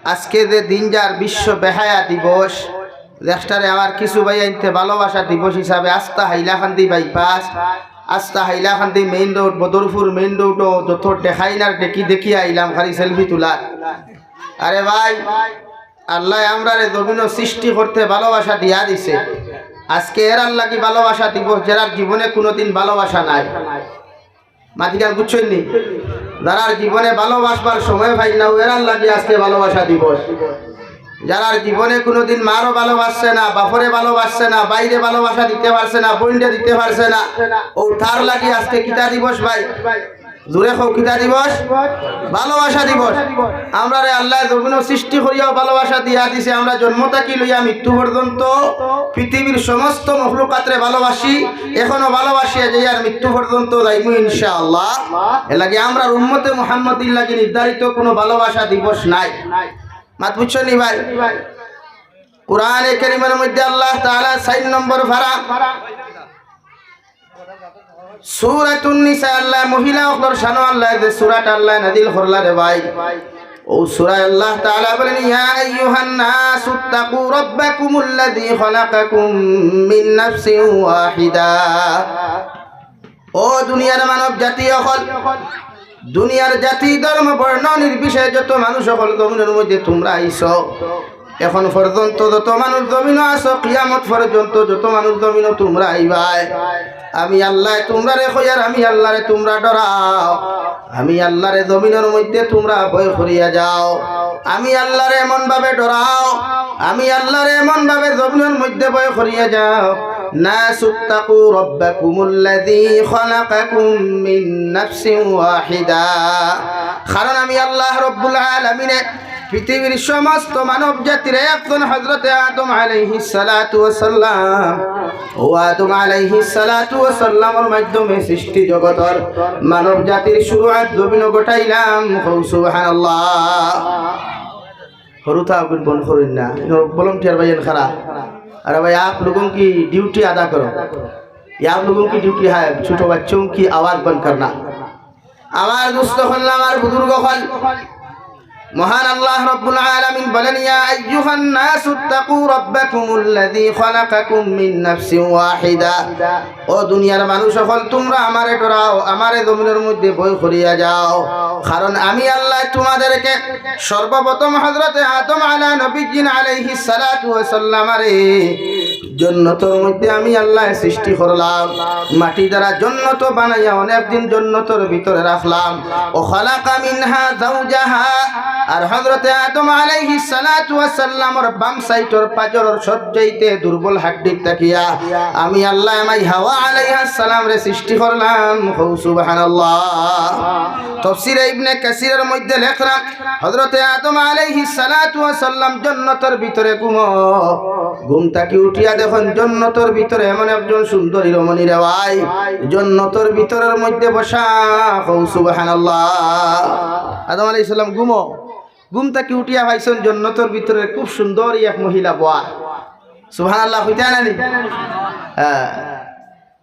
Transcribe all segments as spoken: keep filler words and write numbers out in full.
আজকে যে দিন যার বিশ্ব বেহায়া দিবস, যেটারে আমার কিছু ভাইয়াইন্তে ভালোবাসা দিবস হিসাবে আস্তা হাইলাকান্দি বাইপাস, আস্তা হাইলাকান্দি মেইন রোড, বদরপুর মেইন রোডও যত দেখাইন আর দেখি দেখি আইলাম খালি সেলফি তুলার। আরে ভাই, আল্লায় আমরারে জমিনো সৃষ্টি করতে ভালোবাসা দিয়া দিছে। আজকে এরার লাগি ভালোবাসা দিবস, যেরার জীবনে কুনুদিন ভালোবাসা নাই। মাতিকান বুঝছইন নি? যারার জীবনে ভালোবাসবার সময় পাইন না, এরার লাগি আজকে ভালোবাসা দিবস। যারার জীবনে কুনুদিন মারও ভালোবাসছে না, বাপরে ভালোবাসছে না, ভাইরে ভালোবাসা দিতে পারছে না, বইনরে দিতে পারছে না, ও তার লাগি আজকে কিতা দিবস ভাই? জোরে কও, কিতা দিবস? ভালোবাসা দিবস। আমরারে আল্লায় জমিনো সৃষ্টি করিয়াও ভালোবাসা দিয়া দিছে। আমরা জন্ম থাকি লইয়া মৃত্যু পর্যন্ত পৃথিবীর সমস্ত মখলুকাতরে ভালোবাসি, এখনো ভালোবাসিয়া যাই আর মৃত্যু পর্যন্ত যাইমু ইনশাআল্লাহ। এর লাগি আমরার উম্মতে মুহাম্মদীর লাগি নির্ধারিত কুনু ভালোবাসা দিবস নাই। মাত বুঝছো নি ভাই? কোরআনে কারীমের মধ্যে আল্লাহ তাআলা চাইর নম্বর পারা সূরাতুন নিসা, আল্লায় মহিলা অকলর শানো আল্লায় যে সূরাটা আল্লায় নাজিল করলা রে ভাই, ও সূরায় আল্লাহ তাআলা বলেন, "ইয়া আইয়ুহান নাসু ইত্তাকু রাব্বাকুমুল্লাযী খালাকাকুম মিন নাফসিন ওয়াহিদা।" ও দুনিয়ার মানব জাতি অকল, দুনিয়ার জাতি, ধর্ম, বর্ণ নির্বিশেষে যত মানুষ অকল জমিনর মধ্যে তুমরা আইছো, এখন পর্যন্ত যত মানুষ জমিনো আছো, কিয়ামত পর্যন্ত যত মানুষ জমিনো তুমরা আইবায়, আমি আল্লায় তুমরারে কইয়ার, আমি আল্লারে তুমরা ডরাও, আমি আল্লারে জমিনর মধ্যে তুমরা ভয় করিয়া যাও, আমি আল্লারে এমন ভাবে ডরাও, আমি আল্লারে এমন ভাবে জমিনর মধ্যে ভয় করিয়া যাও। নাসু ইত্তাকু রাব্বাকুমুল্লাযী খালাকাকুম মিন নাফসিন ওয়াহিদা। কারণ আমি আল্লাহ রাব্বুল আলামিনে পৃথিবীর সমস্ত মানব জাতির একজন হযরতে আদম আলাইহিস সালাতু ওয়াস সালাম, ও আদম আলাইহিস সালাতু ওয়াস সালামর মাধ্যমে সৃষ্টি জগতর মানব জাতির শুরুআত জমিনো ঘটাইলাম। কও সুবহানাল্লাহ। হুরুতা আগুন বন্ধ করইন না, ইনো ভলান্টিয়ার ভাইয়াইন খাড়া। আরে ভাই, আপ লোগোং কি ডিউটি আদা করো, আপ লোগোং কি ডিউটি হ্যায় ছোট বাচ্চোং কি আওয়াজ বন্ধ করনা। আমার দোস্ত অকল, আমার বুজুর্গ অকল, মহান আল্লাহ রাব্বুল আলামিন বলেন, "ইয়া আইয়ুহান নাসু ইত্তাকু রাব্বাকুমুল্লাযী খালাকাকুম মিন নাফসিন ওয়াহিদা।" ও দুনিয়ার মানুষ অকল, তুমরা আমারে ডরাও, আমারে জমিনর মধ্যে ভয় করিয়া যাও, কারণ আমি আল্লায় তুমাদেরকে সর্বপ্রথম হযরতে আদম আলা নবিয়্যিনা আলাইহিস সালাতু ওয়াস সালামরে জন্নতর মধ্যে আমি আল্লায় সৃষ্টি করলাম, মাটি দ্বারা জন্নত বানাইয়া অনেক দিন জন্নতর ভিতরে রাখলাম। ওয়া খালাকা মিনহা যাওজাহা, আর হযরতে আদম আলাইহিস সালাতু ওয়াস সালামর বাম সাইডর পাজরর সবচাইতে দুর্বল হাড্ডির থাকিয়া আমি আল্লায় মাই হাওয়া আলাইহাস সালামরে সৃষ্টি করলাম। কও সুবহানাল্লাহ। তফসিরে ইবনে কাসিরর মধ্যে লেখরা, হযরতে আদম আলাইহিস সালাতু ওয়াস সালাম জন্নতর ভিতরে ঘুমো। ঘুম থাকি উঠিয়া দেখইন জন্নতর ভিতরে এমন একজন সুন্দরী রমণী রে ভাই, জন্নতর ভিতরর মধ্যে বসা। কও সুবহানাল্লাহ। আদম আলাইহিস সালাম ঘুমো, ঘুম থাকি উঠিয়া পাইছইন জন্নতর ভিতরে খুব সুন্দরী এক মহিলা বওয়া। সুবহানাল্লাহ কইতা নানি? হ্যাঁ।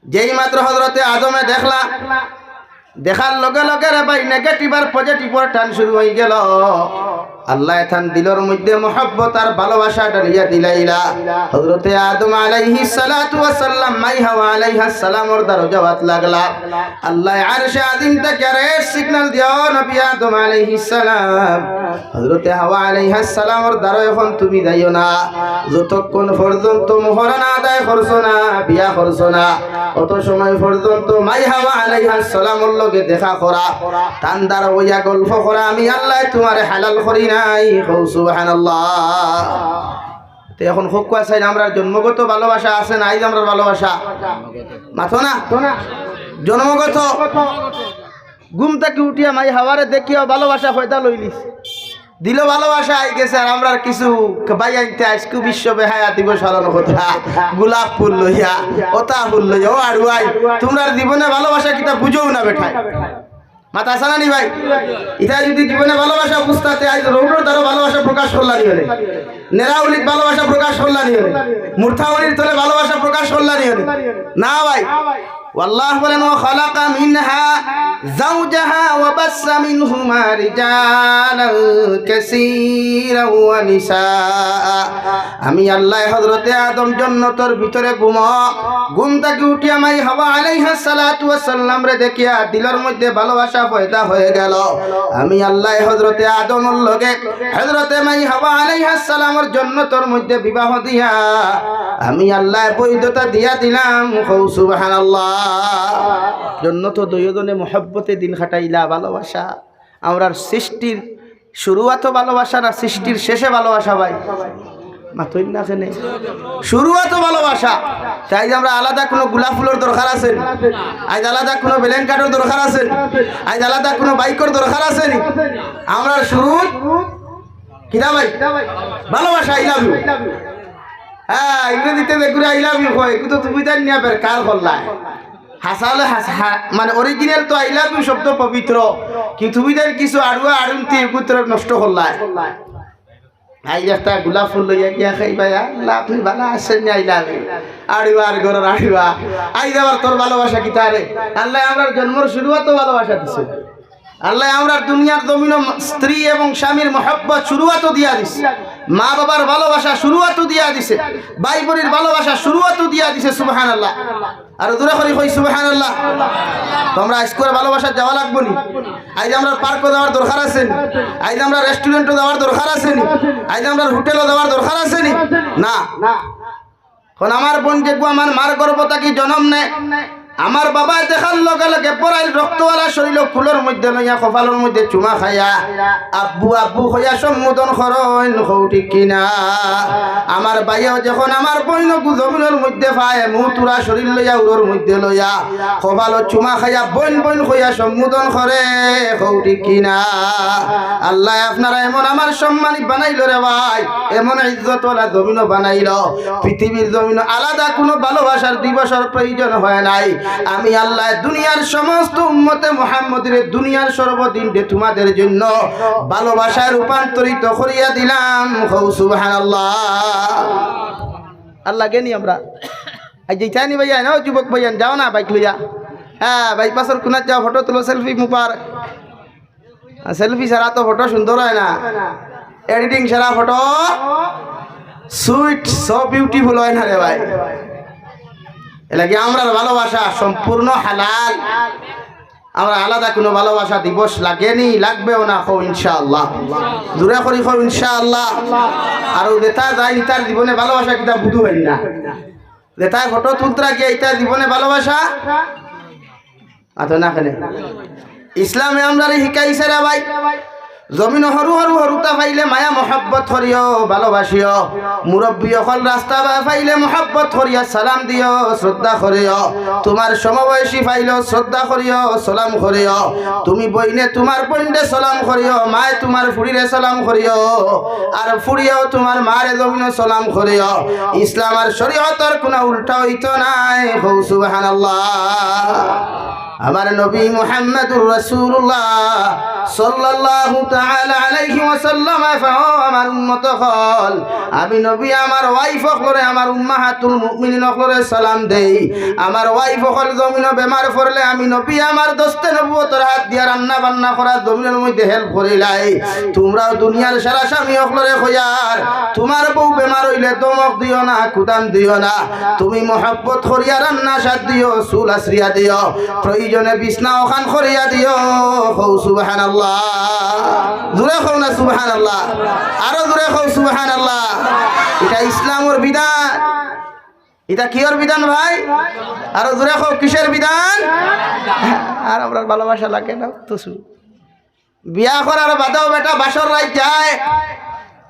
যেই মাত্র হযরতে আদমে দেখলা, দেখার লগে লগে রে ভাই, নেগেটিভ আর পজিটিভর টান শুরু অইগেলো। আল্লায় তান দিলর মধ্যে মহব্বত আর ভালোবাসা ঢালিয়া দিলাইলা। হযরতে আদম আলাইহিস সালাতু ওয়াস সালাম মাই হাওয়া আলাইহাস সালামর দ্বারো যাওয়াত লাগলা। আল্লায় আরশে আজিম থাকি রেড সিগন্যাল দিয়া, "ও নবী আদম আলাইহিস সালাম, হযরতে হাওয়া আলাইহাস সালামর দ্বারো এখন তুমি যাইও না, যতক্ষণ পর্যন্ত মোহরানা আদায় করছো না, বিয়া করছো না, অত সময় পর্যন্ত মাই হাওয়া আলাইহাস সালামর লগে দেখা করা, তান দ্বারো বইয়া গল্প করা, আমি আল্লায় তুমারে হালাল করি নাই।" কও সুবহানাল্লাহ। তে এখন কউক্কা চাইন, আমরার জন্মগত ভালোবাসা আছে না, আইজ আমরার ভালোবাসা? মাতো না? জন্মগত। ঘুম থাকি উঠিয়া মাই হাওয়ারে দেখিয়াও ভালোবাসা পয়দা লইলিছে। দিলো ভালোবাসা আইগেছে, আর আমরার কিছু ভাইয়াইন্তে আইজকু বিশ্ব বেহায়া দিবস পালন করতা। গোলাপ ফুল লইয়া, অতা ফুল লইয়া, ও আড়ুয়াই, তুমরার জীবনে ভালোবাসা কিতা বুঝো না বেটায়। মাত আছে না নি ভাই? ইতা যদি জীবনে ভালোবাসা বুঝতা তে আইজ রোডর দ্বারো ভালোবাসা প্রকাশ করলা নি অনে? নেরাউলিত ভালোবাসা প্রকাশ করলা নি অনে? মুর্থাউলির তলে ভালোবাসা প্রকাশ করলা নি অনে? না ভাই। আল্লাহ বলেন, "ওয়া খালাকা মিনহা যাওজাহা ওয়া বাসসা মিনহুমা রিজালান কাসীরান ওয়া নিসাআ।" আমি আল্লাহ হযরতে আদম জন্নতর ভিতরে ঘুমো, ঘুম থাকি উঠিয়া মাই হাওয়া আলাইহাস সালাতু ওয়াস সালামরে দেখিয়া দিলর মধ্যে ভালোবাসা পয়দা হয়ে গেল। আমি আল্লাহ হযরতে আদমর লগে হযরতে মাই হাওয়া আলাইহাস সালামর জন্নতর মধ্যে বিবাহ দিয়া আমি আল্লাহ বৈধতা দিয়া দিলাম। কও সুবহানাল্লাহ। জন্নত দুইজনে মহব্বতে দিন কাটাইলা, ভালোবাসা। আমরার সৃষ্টির শুরুয়াতো ভালোবাসা না সৃষ্টির শেষে ভালোবাসা ভাই? মাতইন না কেনে? শুরুয়াতো ভালোবাসা। তাই আইজ আমরা আলাদা কুনু গোলাপ ফুলর দরকার আছে নি? আইজ আলাদা কুনু বেলেন কাঠর দরকার আছে নি? আইজ আলাদা কুনু বাইকর দরকার আছে নি? আমরার শুরুত কিতা ভাই? ভালোবাসা, I love you। হ্যাঁ, ইংরেজিতে বেগুরে I love you কয়, কিন্তু তুমি তাই নিয়া বেকার করলায়। হাসালে হাস-, হা-, মানে original তো I love you শব্দ পবিত্র, কিন্তু তুমি তাই কিছু আড়ুয়া আড়ুন্তি এগুত্র নষ্ট করলায়। আইজ একটা গোলাপ ফুল লইয়া গিয়া কই, "ভাই, আল্লাহ, আপনি ভালা আছেন নি? I love you।" আড়ুয়া আর ঘরর আড়ুয়া। আইজ আবার তোর ভালোবাসা কিতা রে? আল্লাহ আমরার জন্মর শুরুয়াতো ভালোবাসা দিছে। আল্লাহ আমরার দুনিয়ার জমিনো স্ত্রী এবং স্বামীর মহব্বত শুরুয়াতো দিয়া দিছে, মা বাবার ভালোবাসা শুরুয়াতো দিয়া দিছে, ভাই বোনের ভালোবাসা শুরুয়াতো দিয়া দিছে। সুবহানাল্লাহ। আর জোরে করি কই সুবহানাল্লাহ। তো আমরা আইজ করে ভালোবাসা যাওয়া লাগবো নি? আইজ আমরা পার্কো যাওয়ার দরকার আছে নি? আইজ আমরা রেস্টুরেন্টো যাওয়ার দরকার আছে নি? আইজ আমরা হোটেলো যাওয়ার দরকার আছে নি? না। কারণ আমার বোন যেগু আমার মার গর্ভ থাকি জন্ম নেয়, আমার বাবায় দেখার লগে লগে পরাইল রক্তওয়ালা শরীল কুলর মধ্যে লইয়া কপালর মধ্যে চুমা খাইয়া আব্বু আব্বু কইয়া সম্বোধন করইন, কও ঠিক কিনা? আমার ভাইয়েও যখন আমার বইনগু জমিনর মধ্যে পায়, মুতুরা শরীল লইয়া উরর মধ্যে লইয়া কপালো চুমা খাইয়া বইন বইন কইয়া সম্বোধন করে, কও ঠিক কিনা? আল্লাহ আপনারা এমন আমার সম্মানী বানাইল রে ভাই, এমন ইজ্জতওয়ালা জমিনো বানাইল। পৃথিবীর জমিনো আলাদা কুনু ভালোবাসার দিবসর প্রয়োজন হয় নাই। আমি আল্লাহ দুনিয়ার সমস্ত উম্মতে মুহাম্মদীরে দুনিয়ার সর্বদিন দে তোমাদের জন্য ভালোবাসায় রূপান্তরিত করিয়া দিলাম। কও সুবহানাল্লাহ। আর লাগে নি আমরা? আইজ যাইতায় নি ভাইয়া, না যুবক ভাইয়া, যাও না বাইক লইয়া। হ্যাঁ, বাইপাসর কুনাত যাও, ফটো তুলো, সেলফি মুবার। আর সেলফি ছাড়া তো ফটো সুন্দর হয় না, এডিটিং ছাড়া ফটো সুইট, সো বিউটিফুল হয় না রে ভাই। এর লাগি আমরার ভালোবাসা সম্পূর্ণ হালাল। আমরা আলাদা কুনু ভালোবাসা দিবস লাগে নি, লাগবেও না, কও ইনশাআল্লাহ। জোরে করি কও ইনশাআল্লাহ। আর ও যেতা যায়, ইতার জীবনে ভালোবাসা কিতা বুঝু হয় না। যেতায় ফটো তুলতরা গিয়া ইতার জীবনে ভালোবাসা আতো না কেনে? ইসলামে আমরারে হিকাইছে রে ভাই, জমিনো হরু হরু হরুতা পাইলে মায়া মহব্বত করিও, ভালোবাসিও। মুরব্বি অকল রাস্তা বা পাইলে মহব্বত করিয়া সালাম দিও, শ্রদ্ধা করিও। তোমার সমবয়সী পাইলেও শ্রদ্ধা করিও, সালাম করিও। তুমি বইনে তোমার বইনরে সালাম করিও, মায়ে তোমার ফুড়িরে সালাম করিও, আর ফুড়িয়েও তোমার মারে জমিনো সালাম করিও। ইসলাম আর শরীয়তর কুনু উল্টা হইতো নায়। কও সুবহানাল্লাহ। আমার নবী মুহাম্মাদুর রাসূলুল্লাহ সাল্লাল্লাহু তাআলা আলাইহি ওয়াসাল্লাম, ও আমার উম্মত অকল, আমি নবী আমার ওয়াইফ অকলরে, আমার উম্মাহাতুল মুমিনিন অকলরে সালাম দেই। আমার ওয়াইফ অকল জমিনো বেমার পড়লে আমি নবী আমার দস্তে নবুয়তর হাত দিয়া রান্না বান্না করা, জমিনর মধ্যে হেল্প করিলাই। তোমরাও দুনিয়ার সারা স্বামী অকলরে কইয়ার, তোমার বউ বেমার হইলে ধমক দিও না, কুদাম দিও না। তুমি মহব্বত করিয়া রান্না সাথ দিও, চুল আছড়িয়া দিও, প্রয়োজনে বিছনা অখান করিয়া দিও। কও সুবহানাল্লাহ। জোরে কও না সুবহানাল্লাহ, আরো জোরে কও সুবহানাল্লাহ। ইটা ইসলামর বিধান। ইটা কিয়র বিধান ভাই? আরো জোরে কও, কিসের বিধান? আর আমরার ভালোবাসা লাগে না তো। বিয়া করার বাদেও বেটা বাসর রাইত যায়।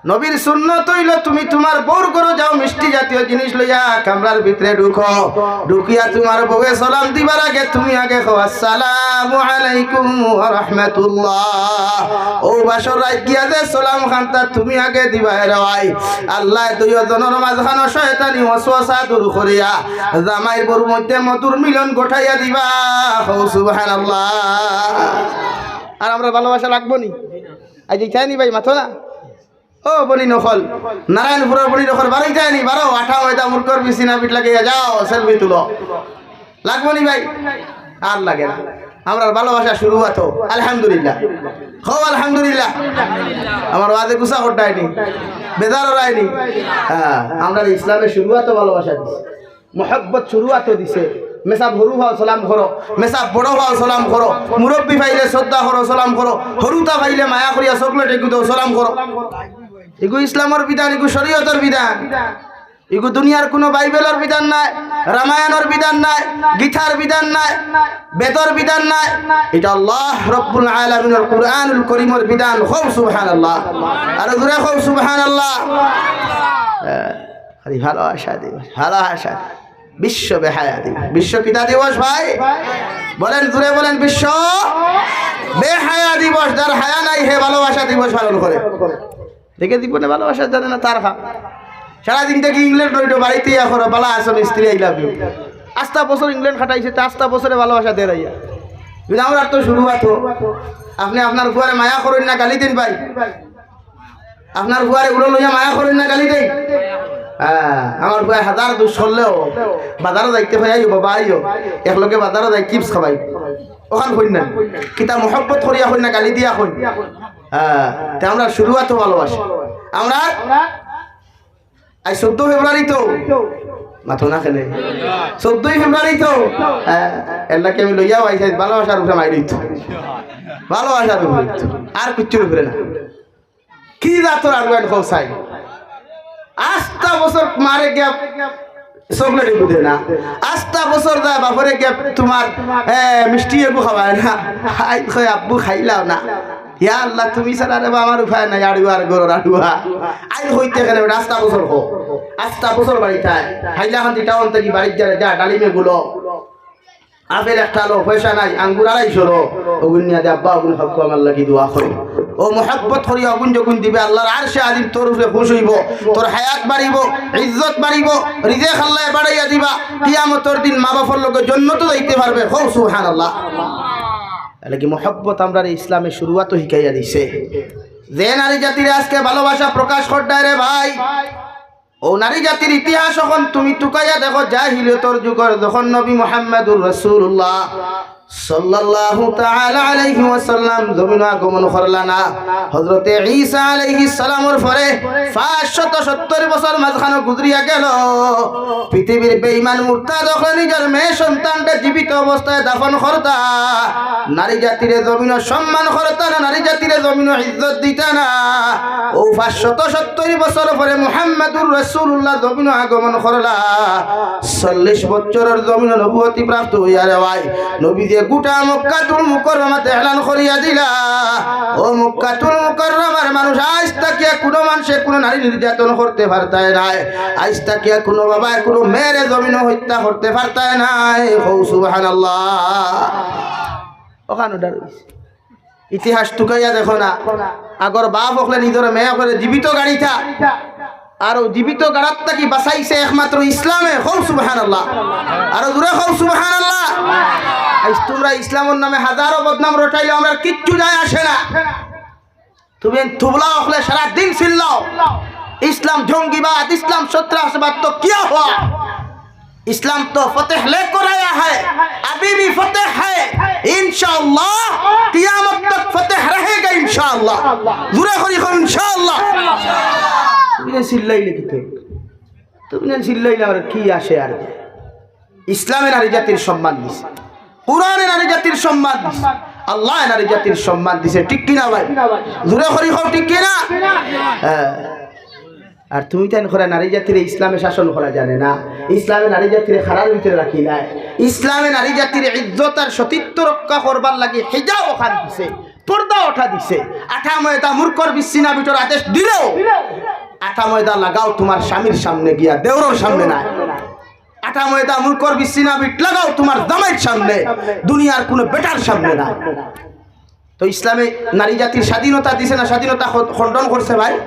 নবীর সুন্নত অইলো তুমি তোমার বউর ঘরো যাও, মিষ্টি জাতীয় জিনিস লইয়া কামরার ভিতরে ঢুকো, ঢুকিয়া তোমার বউয়ে সালাম দিবার আগে তুমি আগে কও, "আসসালামু আলাইকুম ওয়া রাহমাতুল্লাহ।" ও বাসর রাইত গিয়া যে সালাম খানতা তুমি আগে দিবায় রে ভাই। আল্লায় দুইও জনর মাঝখানো শয়তানি ওয়াসওয়াসা দূর করিয়া জামাইর বউর মধ্যে মধুর মিলন ঘটাইয়া দিবা। কও সুবহানাল্লাহ। আর আমরার ভালোবাসা লাগবো নি? আইজ ইতায় নি ভাই, মাতো না। ও বইন অকল, নারায়ণপুরর বইন অকল, বারো ইতায় নি, বারো, আটা ময়দা মুরগর বিছিনা পিঠ লাগাইয়া যাও, সেলফি তুলো। লাগবো নি ভাই? আর লাগে না। আমরার ভালোবাসা শুরু অইতো আলহামদুলিল্লাহ। কও আলহামদুলিল্লাহ। আমার ওয়াজে গুসা করতায়নি, বেজার অইরায়নি। হ্যাঁ, আমরার ইসলামে শুরু অইতো ভালোবাসা দিছে, মহব্বত শুরু অইতো দিছে। মেসাব হুরু অও সালাম করো, মেসাব বড় অও সালাম করো, মুরব্বি পাইলে শ্রদ্ধা করো, সালাম করো, হুরুতা পাইলে মায়া করিয়া চকলেট এগু দেও, সালাম করো। ইগু ইসলামর বিধান, ইগু শরীয়তর বিধান। ইগু দুনিয়ার কুনু বাইবেলর বিধান নায়, রামায়ণর বিধান নায়, গীতার বিধান নায়, বেদর বিধান নায়। ইটা আল্লাহ রব্বুল আলামিনর কুরআনুল করিমর বিধান। কও সুবহানাল্লাহ। আরো জোরে কও সুবহানাল্লাহ। আহ, খালি ভালোবাসা দিবস, ভালোবাসা দিবস। বিশ্ব বেহায়া দিবস। বিশ্ব কিতা দিবস ভাই? বলেন, জোরে বলেন, বিশ্ব বেহায়া দিবস। যার হায়া নাই, হে ভালোবাসা দিবস পালন করে। দেখে জীবনে ভালোবাসা জানে না, তার খা। সারাদিন থাকি ইংল্যান্ড রইতো, বাড়িত আইয়া করো, "বালা আছো নি, স্ত্রী, I love you।" আস্তা বছর ইংল্যান্ড খাটাইছে, তে আস্তা বছরে ভালোবাসা দের আইয়া। কিন্তু আমরার তো শুরু অইতো, আপনে আপনার ফুয়ারে মায়া করইন না, গালি দেইন ভাই। আপনার ফুয়ারে উড়ো লইয়া মায়া করইন না, গালি দেইন। হ্যাঁ, আমার ফুয়ায় হাজার দুষ করলেও বাজারো যাইতে কয়, "আইও বাবা, আইও, একলগে বাজারো যাই, চিপস খাবাই।" অখান কইন না। কিতা মহব্বত করিয়া কইন না, গালি দিয়া কইন। হ্যাঁ, তে আমরার শুরু অইতো ভালোবাসা। আমরার আইজ চৌদ্দ ফেব্রুয়ারি তো, মাতো না কেনে? চৌদ্দই ফেব্রুয়ারি তো। হ্যাঁ, এর লাগি আমি লইয়াও আইছি, ভালোবাসার উপরে মাইর অইতো। ভালোবাসার উপরে অইতো। আর কিচ্ছুর উপরে না। কি জাতর আগুয়াইন কও চাই? আস্তা বছর মারে গিয়া চকলেট এগু দে না, আস্তা বছর যায় বাপরে গিয়া তোমার, এ, মিষ্টি এগু খাওয়ায় না। আইজ কয়, "আব্বু, খাইলাও না।" ইয়া আল্লাহ, তুমি ছাড়া রে বা আমার উপায় নাই, আড়ুয়ার ঘরর আড়ুয়া। আইজ কইতে গেলে বেটা আস্তা বছর কও, আস্তা বছর বাড়িত আয়। হাইলাকান্দি টাউন থাকি বাড়িত যারে যা, ডালিম এগু ল। আপেল একটা ল, পয়সা নাই, আঙ্গুর আড়াইশো ল, অগুন নিয়া দে, "আব্বা, অগুন খাউক্কা, আমার লাগি দোয়া করো।" ও মহব্বত করিয়া অগুন যখন দিবে, আল্লাহর আরশে আজিম তোর উপরে খুশ অইবো, তোর হায়াত বাড়িবো, ইজ্জত বাড়িবো, রিজেক আল্লায় বাড়াইয়া দিবা। কিয়ামতর দিন মা বাপর লগে জন্নতো যাইতে পারবে। কও সুবহানাল্লাহ। তাইলে কি মহব্বত আমরারে ইসলামে শুরু অইতো হিকাইয়া দিছে। যে নারী জাতিরে আজকে ভালোবাসা প্রকাশ করতায় রে ভাই, অউ নারী জাতির ইতিহাস অখন তুমি তুকাইয়া দেখো, জাহিলিয়তর যুগর যখন নবী মুহাম্মাদুর রাসূলুল্লাহ সাল্লাল্লাহু তাআলা আলাইহি ওয়াসাল্লাম জমিনো আগমন করলা না, হযরতে ঈসা আলাইহিস সালামর পরে পাঁচশত সত্তর বছর মাঝখানো গুজরিয়া গেল। পৃথিবীর বেঈমান মুরতাদ অকলে নিজর মেয়ে সন্তানরে জীবিত অবস্থায় দাফন করতা, নারী জাতিরে জমিনো সম্মান করতা না, নারী জাতিরে জমিনো ইজ্জত দিতা না। অউ পাঁচশত সত্তর বছর পরে মুহাম্মাদুর রাসূলুল্লাহ জমিনো আগমন করলা। চল্লিশ বছরর জমিনো নবুয়তি প্রাপ্ত অইয়া রে ভাই, নবীজিয়ে গোটা মক্কাতুল মুকাররমাত এলান করিয়া দিলা, "ও মক্কাতুল মুকাররমার মানুষ, আইজ থাকিয়া কুনু মানষে কুনু নারী নির্যাতন করতে পারতায় নায়, আইজ থাকিয়া কুনু বাবায় কুনু মেয়েরে জমিনো হত্যা করতে পারতায় নায়।" কও সুবহানাল্লাহ। অখানো ডর অইছে। ইতিহাস তুকাইয়া দেখো না, আগর বাপ অকলে নিজর মেয়ে অকলরে জীবিত গাড়িতা, আর অউ জীবিত গাড়াত থাকি বাঁচাইছে একমাত্র ইসলামে। কও সুবহানাল্লাহ। আরো জোরে কও সুবহানাল্লাহ। আইজ তুমরা ইসলামর নামে হাজারো বদনাম রটাইলে আমরার কিচ্ছু যায় আসে না। তুমি তুবলা অকলে সারা দিন চিল্লাও, "ইসলাম জঙ্গিবাদ, ইসলাম সন্ত্রাসবাদ।" তো কিয়া হুয়া? ইসলাম তো ফতেহ লেকর আয়া হ্যায়, আবি ভি ফতেহ হ্যায়, ইনশাআল্লাহ কিয়ামত তক ফতেহ রহেগা ইনশাআল্লাহ। জোরে করি কও ইনশাআল্লাহ। তুমি না চিল্লাইলে কিতা? তুমি না চিল্লাইলে আর কি আসে আর? ইসলামে নারী জাতির সম্মান দিছে, কোরআনে নারী জাতির সম্মান দিছে, আল্লায় নারী জাতির সম্মান দিছে, ঠিক কিনা ভাই? জোরে করি কও, ঠিক কিনা? হ্যাঁ। আর তুমি তাইন কইরায় নারী জাতিরে ইসলামে শাসন করা জানে না, ইসলামে নারী জাতিরে খাড়ার ভিতরে রাখি নাই, ইসলামে নারী জাতির ইজ্জত আর সতীত্ব রক্ষা করবার লাগি হিজাব অখান দিছে, পর্দা অটা দিছে। আটা ময়দা মুরগর বিছিনা বিটর আদেশ দিলেও আটা ময়দা লাগাও তোমার স্বামীর সামনে গিয়া, দেওরর সামনে নায়। আটা ময়দা মুরগর বিছিনা বিট লাগাও তোমার জামাইর সামনে, দুনিয়ার কুনু বেটার সামনে নায়। তো ইসলামে নারী জাতির স্বাধীনতা দিছে না, স্বাধীনতা খ-, খণ্ডন করছে ভাই?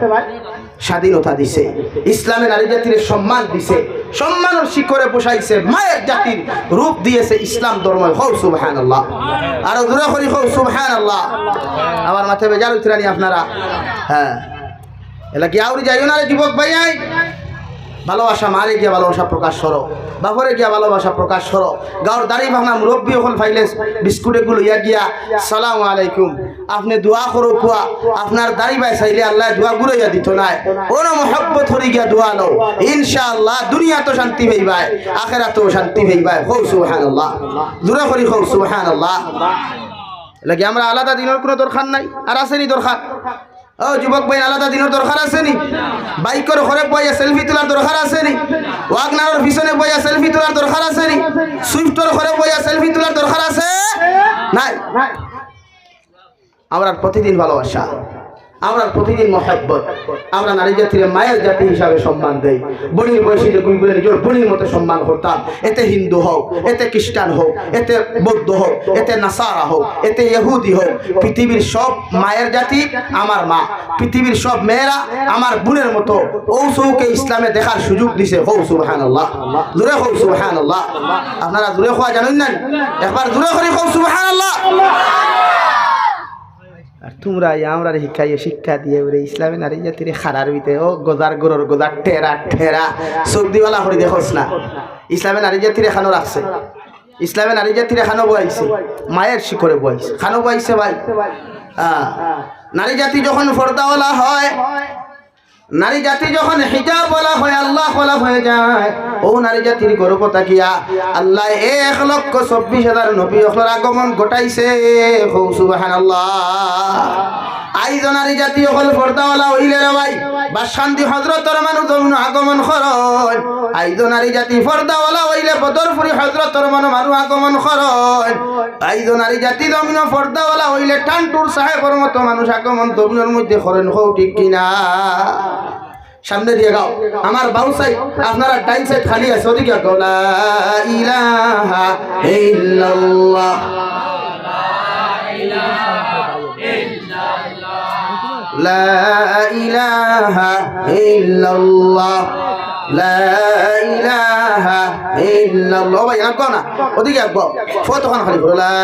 স্বাধীনতা দিছে। ইসলামে নারী জাতির সম্মান দিছে, সম্মানর শিখরে বসাইছে, মায়ের জাতির রূপ দিয়েছে ইসলাম ধর্ম। কও সুবহানাল্লাহ। আরো জোরে করি কও সুবহানাল্লাহ। আমার মাতে বেজার অইতরা নি আপনারা? হ্যাঁ। এলা কি আউরি যাইও না রে যুবক ভাইয়াইন, ভালোবাসা, মারে গিয়া ভালোবাসা প্রকাশ করো, বাপরে গিয়া ভালোবাসা প্রকাশ করো। গাঁওর দাড়ি পাকনা মুরব্বি অকল পাইলে বিস্কুট এগু লইয়া গিয়া, "সালামু আলাইকুম, আপনে দোয়া করউক্কা, আপনার দাড়ি বায় চাইলে আল্লায় দোয়া ঘুরাইয়া দিতো নায়।" অনো মহব্বত করি গিয়া দোয়া লও, ইনশাআল্লাহ দুনিয়াত শান্তি পাইবায়, আখেরাতও শান্তি পাইবায়। কও সুবহানাল্লাহ, জোরে করি কও সুবহানাল্লাহ। এরলাগি আমরার আলাদা দিনর কুনু দরকার নাই। আর আছে নি দরকার? ও যুবক ভাই, আলাদা দিনর দরকার আছে নি? বাইকর ঘরে বইয়া সেলফি তুলার দরকার আছে নি? ওয়াগনারর পিছনে বইয়া সেলফি তুলার দরকার আছে নি? সুইফটর ঘরে বইয়া সেলফি তুলার দরকার আছে? নাই। আমরার প্রতিদিন ভালোবাসা, আমরার প্রতিদিন মহব্বত, আমরা নারী জাতিরে মায়ের জাতি হিসাবে সম্মান দেই। বইনর বয়সে যে গুইগুরে নিজর বইনর মতো সম্মান করতাম, এতে হিন্দু হউক, এতে খ্রিস্টান হউক, এতে বৌদ্ধ হউক, এতে নাসারা হউক, এতে ইহুদি হউক, পৃথিবীর সব মায়ের জাতি আমার মা, পৃথিবীর সব মেয়েরা আমার বোনের মতো। অউ চউখে ইসলামে দেখার সুযোগ দিছে। কও সুবহানাল্লাহ, জোরে কও সুবহানাল্লাহ। আপনারা জোরে কওয়া জানইন না? একবার জোরে করি কও সুবহানাল্লাহ। আর তুমরা ইয়া আমরারে শিখাইয়া শিক্ষা দিয়া ওরে ইসলামে নারী জাতিরে খারার ভিতরে, ও গজার গরুর গজার ঠেরা ঠেরা, চোখ দিবালা করি দেখোস না। ইসলামে নারী জাতিরে খানো রাখছে, ইসলামে নারী জাতিরে খানো বওয়াইছে, মায়ের শিকরে বওয়াইছে, খানো বওয়াইছে ভাই। আহ, নারী জাতি যখন পর্দাওয়ালা হয়, নারী জাতি যখন হিজাবওয়ালা হয়, আল্লাহওয়ালা হয়ে যায়, অউ নারী জাতির গর্ভ থাকিয়া আল্লায় এক লক্ষ চব্বিশ হাজার নবী অকলর আগমন ঘটাইছে। কও সুবহানাল্লাহ। আইজও নারী জাতি অকল পর্দাওয়ালা অইলে রে ভাই, বাসকান্দি হজরতর মানু জমিনো আগমন করইন। আইজও নারী জাতি পর্দাওয়ালা অইলে বদরপুরি হজরতর মানু, মানু আগমন করইন। আইজও নারী জাতি জমিনো পর্দাওয়ালা অইলে টান্টুর সাহেবর মতো মানুষ আগমন জমিনর মধ্যে করইন। কও ঠিক কিনা? সামনে দিয়া গাও। আমার বাউ সাইড, আপনারা ডাইন সাইড খালি আছে, ওদিকে গাও। লা ইলাহা ইল্লাল্লাহ। লা ইলাহা ইল্লাল্লাহ। লা ইলাহা ইল্লাল্লাহ। ও ভাই, এরকম না, ওদিকে একবার। ফতোখান খালি করো। লা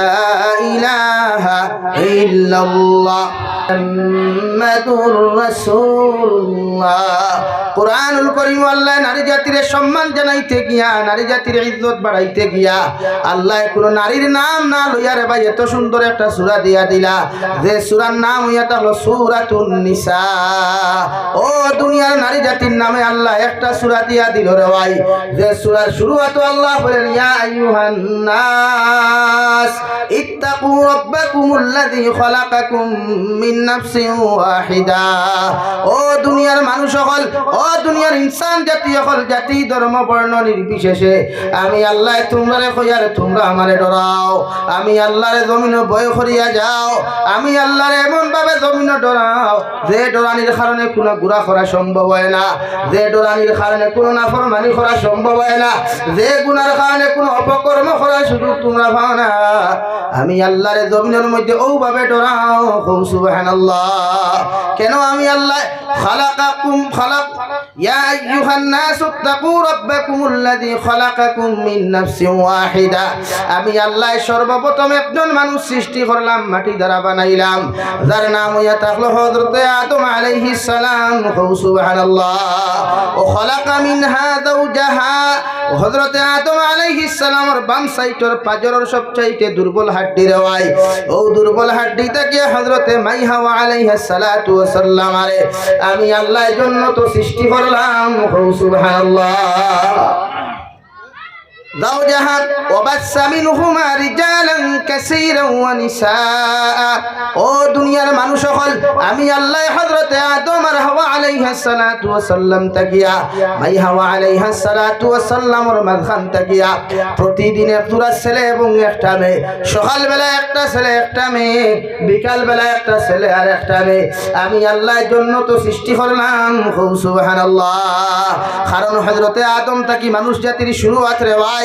ইলাহা ইল্লাল্লাহ মুহাম্মাদুর রাসূলুল্লাহ। কোরআনুল করিম আল্লায় নারী জাতিরে সম্মান জানাইতে গিয়া, নারী জাতির ইজ্জত বাড়াইতে গিয়া, আল্লায় কুনু নারীর নাম না লইয়া রে ভাই, এত সুন্দর একটা সূরা দিয়া দিলা, যে সূরার নাম অইয়া থাকলো সূরাতুন নিসা। ও দুনিয়ার নারী জাতির নামে আল্লায় একটা সূরা দিয়া দিল রে ভাই, যে সূরার শুরুয়াতো আল্লায় বলেন, ইয়া আইয়ুহান নাস, ইত্তাকু রাব্বাকুমুল্লাযী খালাকাকুম মিন নাফসিন ওয়াহিদা। ও দুনিয়ার মানুষ অকল, ও দুনিয়ার ইনসান জাতি অকল, জাতি, ধর্ম, বর্ণ নির্বিশেষে আমি আল্লায় তুমরারে কইয়ার, তুমরা আমারে ডরাও। আমি আল্লারে জমিনো ভয় করিয়া যাও। আমি আল্লারে এমন ভাবে জমিনো ডরাও, যে ডরানির কারণে কুনু গুনা করা সম্ভব হয় না, যে ডরানির কারণে কুনু নাফরমানি করা সম্ভব হয় না, যে গুনার কারণে কুনু অপকর্ম করার সুযোগ তুমরা পাও না। আমি আল্লারে জমিনর মধ্যে অউ ভাবে ডরাও। কও সুবহানাল্লাহ। কেন আমি আল্লায় খালাকাকুম খালাক ইয়া আইয়ুহান নাসু ইত্তাকু রাব্বাকুমুল্লাযী খালাকাকুম মিন নাফসিন ওয়াহিদা। আমি আল্লায় সর্বপ্রথম একজন মানুষ সৃষ্টি করলাম, মাটি দ্বারা বানাইলাম, যার নাম অইয়া থাকলো হযরতে আদম আলাইহিস সালাম। কও সুবহানাল্লাহ। ওয়া খালাকা মিনহা যাওজাহা। হযরতে আদম আলাইহিস সালামর বাম সাইডর পাজরর সব চাইতে দুর্বল হাড্ডি রে ভাই। অউ দুর্বল হাড্ডি থাকিয়া হযরতে মাই হাওয়া আলাইহাস সালাতু ওয়াস সালামারে আমি আল্লায় জন্নতো সৃষ্টি করলাম। কও সুবহানাল্লাহ। যাওজাহা, ওয়া বাসসা মিনহুমা রিজালান কাসীরান ওয়া নিসাআ। ও দুনিয়ার মানুষ অকল, আমি আল্লায় হযরতে আদম আর হাওয়া আলাইহাস সালাতু ওয়াস সালাম থাকিয়া, মাই হাওয়া আলাইহাস সালাতু ওয়াস সালামর মাঝখান থাকিয়া প্রতিদিন এক জোড়া ছেলে এবং একটা মেয়ে, সকালবেলা একটা ছেলে একটা মেয়ে, বিকালবেলা একটা ছেলে আর একটা মেয়ে, আমি আল্লায় জন্নতো সৃষ্টি করলাম। কও সুবহানাল্লাহ। কারণ হযরতে আদম থাকি মানুষ জাতির শুরুয়াত রে ভাই।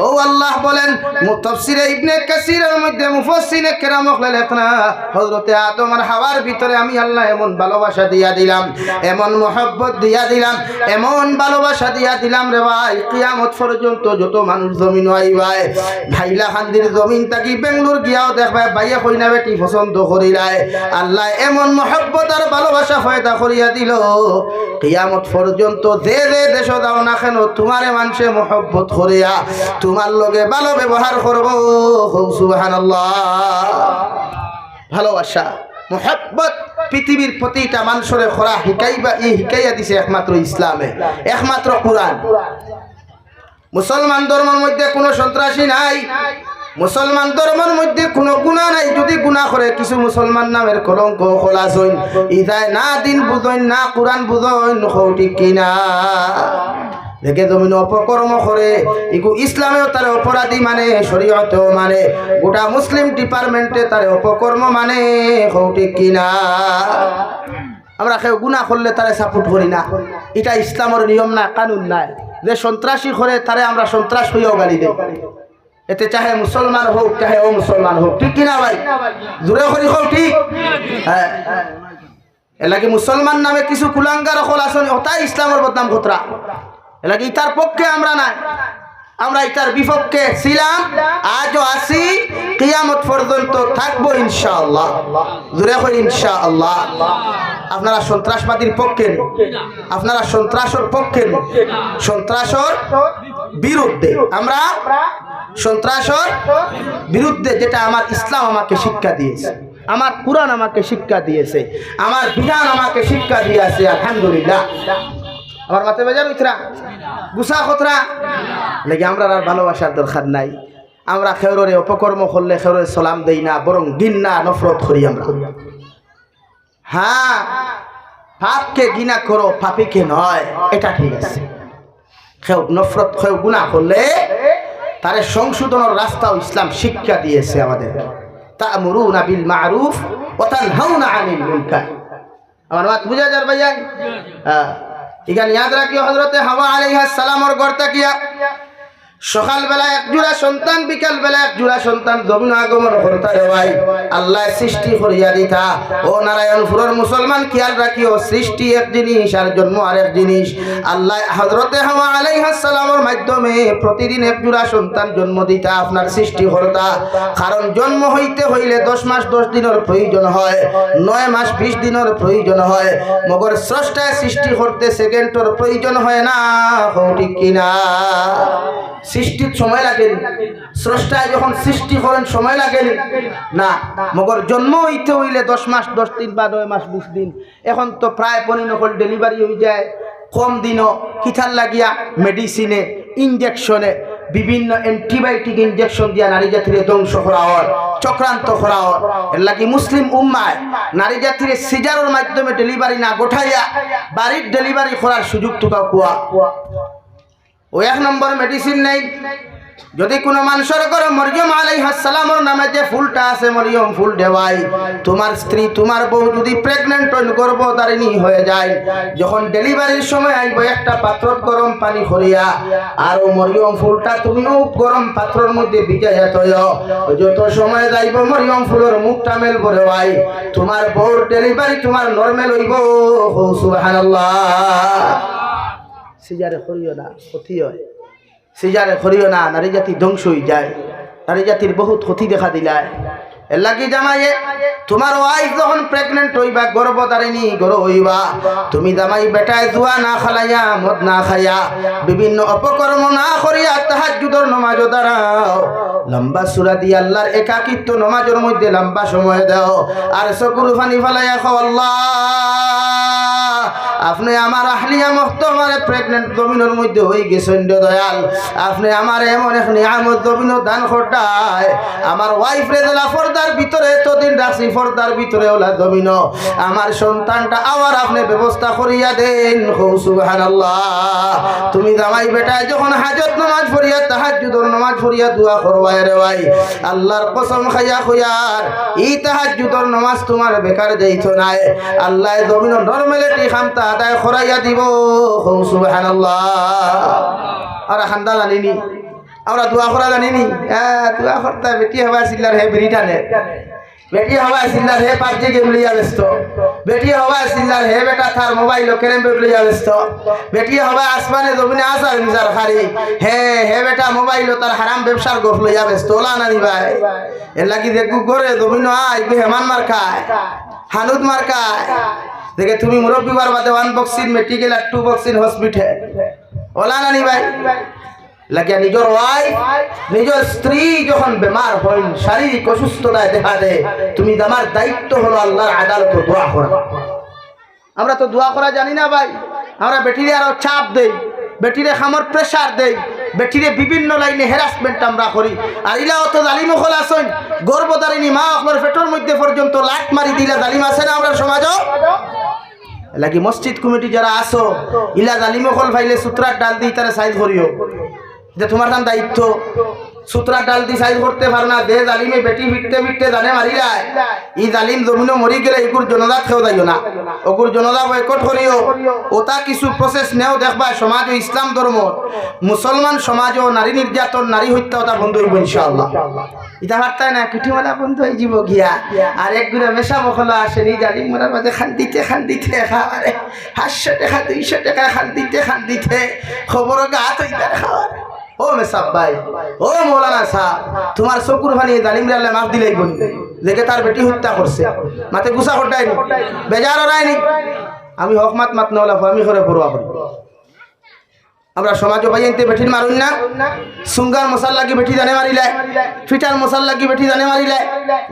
অউ আল্লায় বলেন, মু-, তাফসীরে ইবনে কাসীরর মধ্যে মুফাসসিরিনে কেরাম অকলে লেখরা, হযরতে আদম আর হাওয়ার ভিতরে আমি আল্লায় এমন ভালোবাসা দিয়া দিলাম, এমন মহব্বত দিয়া দিলাম, এমন ভালোবাসা দিয়া দিলাম রে ভাই, কিয়ামত পর্যন্ত যত মানুষ জমিনো আইবায়, হাইলাকান্দির জমিন থাকি বেঙ্গলোর গিয়াও দেখবায়, ভাইয়ে কইনা বেটি পছন্দ করিলায়। আল্লায় এমন মহব্বত আর ভালোবাসা পয়দা করিয়া দিল, কিয়ামত পর্যন্ত যে যে দেশো যাও না কেন, তুমারে মানষে মহব্বত করিয়া তুমার লগে ভালো ব্যবহার করবো। কও সুবহানাল্লাহ। ভালোবাসা, মহব্বত পৃথিবীর প্রতিটা মানষরে করা হিকাইবা, ই হিকাইয়া দিছে একমাত্র ইসলামে, একমাত্র কুরআন। মুসলমান ধর্মর মধ্যে কুনু সন্ত্রাসী নাই, মুসলমান ধর্মর মধ্যে কুনু গুনা নাই। যুদি গুনা করে, কিছু মুসলমান নামের কলঙ্ক অকল আছইন, ইতায় না দিন বুঝইন, না কুরআন বুঝইন, কও ঠিক কি না? যেগু জমিনো অপকর্ম করে, ইগু ইসলামেও তারে অপরাধী মানে, শরীয়তেও মানে, গোটা মুসলিম department-এ তারে অপকর্ম মানে, কও ঠিক কি না? আমরা কেউ গুনা করলে তারে support করি না, ইটা ইসলামর নিয়ম নায়, কানুন নায়। যে সন্ত্রাসী করে, তারে আমরা সন্ত্রাস কইয়াও গালি দেই, এতে চাহে মুসলমান হউক, চাহে অমুসলমান হউক, ঠিক কি না ভাই? জোরে করি কও, ঠিক? হ্যাঁ। এরলাগি মুসলমান নামে কিছু কুলাঙ্গার অকল আছইন, অতায় ইসলামর বদনাম করতরা। এরলাগি ইতার পক্ষে আমরা নায়, আমরা ইতার বিপক্ষে ছিলাম, আজও আছি, কিয়ামত পর্যন্ত থাকবো ইনশাআল্লাহ। জোরে কই ইনশাআল্লাহ। আপনারা সন্ত্রাসবাদীর পক্ষে নি, আপনারা সন্ত্রাসর পক্ষে নি, সন্ত্রাসর বিরুদ্ধে। আমরা সন্ত্রাসর বিরুদ্ধে, যেটা আমার ইসলাম আমাকে শিক্ষা দিয়েছে, আমার কুরআন আমাকে শিক্ষা দিয়েছে, আমার বিধান আমাকে শিক্ষা দিয়েছে। আলহামদুলিল্লাহ। আমার মাতে বেজার অইতরা, গুসা করতরা। এরলাগি আমরার আর ভালোবাসার দরকার নাই। আমরা কেউররে অপকর্ম করলে কেউররে সালাম দেই না, বরং ঘিন্না, নফরত করি আমরা। হ্যাঁ, পাপকে ঘৃণা করো, পাপীকে নয়, এটা ঠিক আছে। কেউ নফরত, কেউ গুনা করলে তারে সংশোধনর রাস্তাও ইসলাম শিক্ষা দিয়েছে আমাদের। তা'মুরুনা বিল মা'রুফ ওয়া তানহাউনা আনিল মুনকার। আমার মাত বুঝা যার ভাইয়া? হ্যাঁ। ইখান ইয়াদ রাখিও, হযরতে হাওয়া আলাইহাস সালামর ঘর থাকিয়া সকালবেলা এক জোড়া সন্তান, বিকালবেলা এক জোড়া সন্তান জমিনো আগমন করতা রে ভাই। আল্লায় সৃষ্টি করিয়া দিতা। ও নারায়ণপুরর মুসলমান, খিয়াল রাখিও, সৃষ্টি এক জিনিস আর জন্ম আরেক জিনিস। আল্লায় হযরতে হাওয়া আলাইহাস সালামর মাধ্যমে প্রতিদিন এক জোড়া সন্তান জন্ম দিতা, আপনার সৃষ্টি করতা। কারণ জন্ম হইতে হইলে দশ মাস দশ দিনর প্রয়োজন হয়, নয় মাস বিশ দিনর প্রয়োজন হয়। মগর স্রষ্টায় সৃষ্টি করতে সেকেন্ডর প্রয়োজন হয় না, কও ঠিক কি না? সৃষ্টিত সময় লাগে নি? স্রষ্টায় যখন সৃষ্টি করেন, সময় লাগে নি? না। মগর জন্ম হইতে হইলে দশ মাস দশ দিন বা নয় মাস বিশ দিন। এখন তো প্রায় পনিন অকল delivery হই যায় কম দিনো। কিতার লাগিয়া? মেডিসিনে, ইনজেকশনে, বিভিন্ন antibiotic ইনজেকশন দিয়া নারী জাতিরে ধ্বংস করা হয়, চক্রান্ত করা হয়। এরলাগি মুসলিম উম্মায় নারী জাতিরে সিজারর মাধ্যমে delivery না ঘটাইয়া বাড়িত delivery করার সুযোগ তুকাও কুয়া। ও এক নম্বর মেডিসিন নেই। যদি কুনু মানষর ঘরো মরিয়ম আলাইহাস সালামর নামে যে ফুলটা আছে, মরিয়ম ফুল দেওয়াই, তুমার স্ত্রী, তুমার বউ যদি pregnant হইন, গর্ভধারিণী হয়ে যায়, যখন deliveryর সময় আইবো, একটা পাত্রত গরম পানি করিয়া, আর ও মরিয়ম ফুলটা তুমিও গরম পাত্রর মধ্যে ভিজাইয়া থইও। যত সময় যাইবো, মরিয়ম ফুলর মুখটা মেলবো রে ভাই, তুমার বউর delivery তুমার normal হইবো। কও সুবহানাল্লাহ। সিজারে করিও না, ক্ষতি হয়। সিজারে করিও না, নারী জাতি ধ্বংস হই যায়, নারী জাতির বহুত ক্ষতি দেখা দিলায়। এরলাগি জামাইয়ে, তুমার wife যখন pregnant হইবা, গর্ভধারিণী গর্ভ হইবা, তুমি জামাই বেটায় জুয়া না খেলাইয়া, মদ না খাইয়া, বিভিন্ন অপকর্ম না করিয়া তাহাজ্জুদর নমাজো দাঁড়াও। লম্বা সূরা দিয়া আল্লাহর একাকিত্ব নমাজর মধ্যে লম্বা সময় দেও। আর চকুর পানি ফালাইয়া কও, আল্লাহ, আপনে আমার আহলিয়া মুহতারামারে pregnant জমিনর মধ্যে হই গেছইন রে দয়াল। আপনে আমারে এমন এক নিয়ামত জমিনো দান করতায়। আমার wife রে যেলা পর্দার ভিতরে এতদিন রাখছি, পর্দার ভিতরে অলা জমিনো আমার সন্তানটা আবার আপনে ব্যবস্থা করিয়া দেইন। কও সুবহানাল্লাহ। তুমি জামাই বেটায় যখন হাজত নমাজ পড়িয়া, তাহাজ্জুদর নমাজ পড়িয়া দোয়া করবায় রে ভাই, আল্লাহর কসম খাইয়া কইয়ার, ই তাহাজ্জুদর নমাজ তুমার বেকার যাইতো নায়। আল্লায় জমিনো normality খামতা আদায় করাইয়া দিবো। কও সুবহানাল্লাহ। আর খান্দা জানি নি? আমরা দোয়া করা জানি নি? হ্যাঁ, দোয়া করতা, বেটি হবা চিল্লার হে বিড়ি টানে, বেটি হবা চিল্লার হে PUBG game লইয়া ব্যস্ত, বেটি হবা চিল্লার হে বেটা তার mobile-ও carrom board লইয়া ব্যস্ত, বেটি হবা আসমানে জমিনে আছাড় মিছাড় খারি, হে, হে বেটা mobile-ও তার হারাম ব্যবসার গফ লইয়া ব্যস্ত, অলা না নি ভাই? এরলাগি যেগু ঘরে জমিনো আয়, ইগু হেমান মার্কায়, হানুদ মার্কায়। দেখে তুমি মুরব্বী বার বাদে ওয়ান বক্সিন মেডিকেল আর টু বক্সিন হসপিটাল। ওলা নানি ভাই? লাগিয়া নিজর ওয়াইফ, নিজর স্ত্রী যখন বেমার হইন, শারীরিক অসুস্থতায় দেখা দেয়, তুমি, আমার দায়িত্ব হলো আল্লাহর আদালতে দোয়া করা। আমরা তো দোয়া করা জানি না ভাই, আমরা বেটিরে আরো চাপ দেই, বেটিরে খামর প্রেশার দেই, বেটিরে বিভিন্ন লাইনে হ্যারাসমেন্ট আমরা করি। আর ইলা অত জালিম অকল আছইন, গর্ভধারিণী মা অকলর পেটর মধ্যে পর্যন্ত লাত মারি দিলা জালিম আছে না আমরার সমাজও? লাগি মসজিদ কমিটি যারা আছো, ইলা জালিম অকল পাইলে সুতরার ডাল দি তারে সাইজ করিও। যে তোমার তান দায়িত্ব, সুতরার ডাল দি সাইজ করতে পারো না, যে জালিমে বেটি ফিরতে ফিরতে জানে মারিলায়, ই জালিম জমিনো মরি গেলে ইগুর জনাজাত কেউ যাইও না, ওগুর জনাজা বয়কট করিও। ওটা কিছু প্রসেস নেও, দেখবা সমাজ ও ইসলাম ধর্ম, মুসলমান সমাজও নারী নির্যাতন, নারী হত্যা ওটা বন্ধ হইব ইনশাআল্লাহ। ইটা পারতায় না, কুটিমালা বন্ধ হয়ে যাব গিয়া। আর এক গুড়া মেশা বখলা আসেনি, জালিম মরার মাঝে খান্দিতে খান্দিতে খাওয়ারে, পাঁচশো টাকা, দুইশো টাকা খান্দিতে খান্দিতে খবর গাত হইতার খাওয়ারে। ও মেসাব ভাই, ও মৌলানা সাহেব, তোমার চকুর পানি জালিম রে আল্লাহ মাফ দিলাই বলি, দেখে তার বেটি হত্যা করছে, মাতে গুসা হটায়নি, বেজার হরায়নি। আমি হক মাত মাত না হলা, আমি করে পড়ুয়া করি। আমরা সমাজও ভাই আনতে বেটির মারুন না, সুঙ্গার মশার লাগি বেটি জানে মারিলায়, ফিটার মশার লাগি বেটি জানে মারিলায়,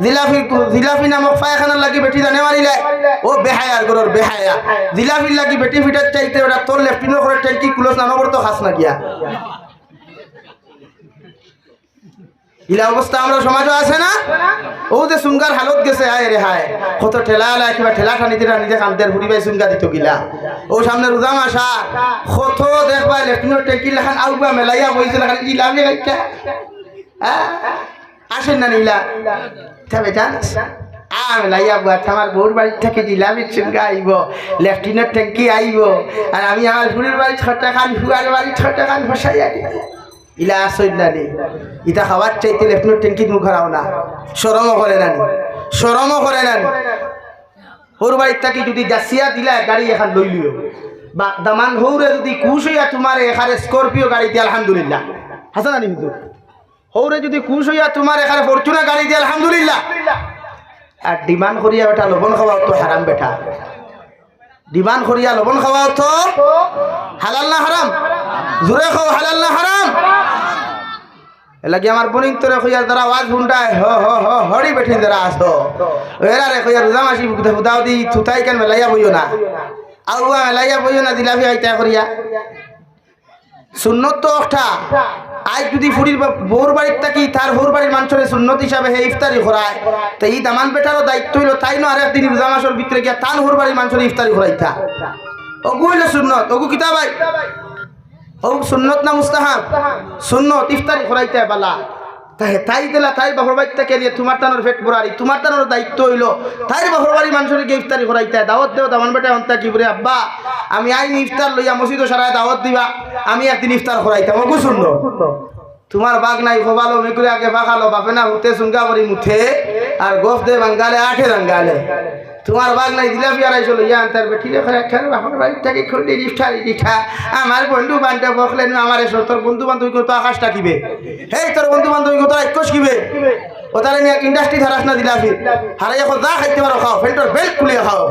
জিলাফি, জিলাফি নামক পায়খানার লাগি বেটি জানে মারিলায়। ও বেহায়ার ঘরর বেহায়া, জিলাফির লাগি বেটি ফিটার চাইতে ওটা তোর লেফটিনর করে ট্যাঙ্কি কুলস না নগর তো খাস না গিয়া। ইলা অবস্থা আমরা সমাজও আছে না? ও যে সুঙ্গার হালত গেছে, হায় রে হায়, কত ঠেলা আলা কিবা ঠেলা টানিতে টানিতে কান্দের ফুরি ভাই সুঙ্গা দিত গিলা। ও সামনে রোজা মাসা, কত দেখবা লেফটিনর ট্যাঙ্কি লাখান আউবা মেলাইয়া বইছে লাখান জিলাফি খাইতা। আ? আসেন না নীলা? তবে জান, আ মেলাইয়া বুয়া আমার বউর বাড়ি থেকে জিলাফির সুঙ্গা আইব, লেফটিনর ট্যাঙ্কি আইব, আর আমি আমার ফুরির বাড়ি ছটা খান, ফুয়ার বাড়ি ছটা খান ফসাইয়া দিব। ইলা আসইল না নি? ইটা খাওয়ার চাইতে লেফটিনর ট্যাঙ্কিত মুখ হারাও না। শরমও করে না নি? শরমও করে না নি? হউর বাড়িত থাকি যদি জাসিয়া দিলা গাড়ি এখান লইলিও, বা দামান হউরে যদি খুশ হইয়া তোমার এখানে স্করপিও গাড়ি দিয়ে আলহামদুলিল্লাহ। হাসান আলী হুজুর, হউরে যদি খুশ হইয়া তোমার এখানে ফরচুনা গাড়ি দিয়ে আলহামদুলিল্লাহ। আর ডিমান্ড করিয়া বেটা লবণ খাওয়া তো হারাম বেটা। ডিমান্ড করিয়া লবণ খাওয়া তো হালাল না হারাম? জোরে কও, হালাল না হারাম? এলাকি আমার বনিন তোরে কইয়ার যারা ওয়াজ হুনডায়, হ, হ, হ, হড়ি বেঠিন যারা আছো, এরারে কইয়ার রোজা মাসি বুকতে হুদাও দি থুতাই কেন মেলাইয়া বইও না। আউয়া মেলাইয়া বইও না, জিলাফি আইতা করিয়া। সুন্নত তো একটা। আজ যদি ফুরির বা-, বউর বাড়িত থাকি, তার হউর বাড়ির মানষরে সুন্নত হিসাবে হে ইফতারি করায়, তো ই দামান বেটারও দায়িত্ব হইল, তাইন আরেক দিন রোজা মাসর ভিতরে গিয়া তান হউর বাড়ির মানষরে ইফতারি করাইতা। ওগু হইল সুন্নত, ওগু কিতা ভাই? ও সুন্নত না মুস্তাহাব? সুন্নত, ইফতারি করাইতা বালা। তাই, তাই দিলা, তাই বাপর বাড়িত থাকি নিয়া তোমার তানোর পেট ভরারি, তোমার তানোর দায়িত্ব হইল, তাইর বাপর বাড়ির মানষরে গিয়া ইফতারি করাইতা। দাওয়াত দেও, দামান বেটা হন্তা কি বলে, "আব্বা, আমি আইন ইফতার লইয়া মসজিদও সারায় দাওয়াত দিবা, আমি একদিন ইফতার করাইতাম।" ওগু সুন্নত। তোমার বাঘ নাই, খোবালো মেকুরে আগে ফাঁকালো, বাপে না হুতে সুঙ্গা করি মুথে, আর গোফ দে বাঙ্গালে আঠে রাঙ্গালে। তোমার বাঘ নাই, জিলাফি আর আইসো লইয়া আনতার বেটিরে, খরে খেলে বাপর বাড়িত থাকি খুললি রিফঠারি রিঠা। আমার বন্ধু বান্ধব বকলে নু আমার এসো, তোর বন্ধু বান্ধবী কত আকাশ টাকিবে। হেই, তোর বন্ধু বান্ধবী কত রাক্ষস কিবে। ও তারে নিয়ে ইন্ডাস্ট্রি ধারাস না জিলাফি। হারাই এখন যা খাইতে পারো খাও, ফেন্টর বেল্ট খুলিয়া খাও।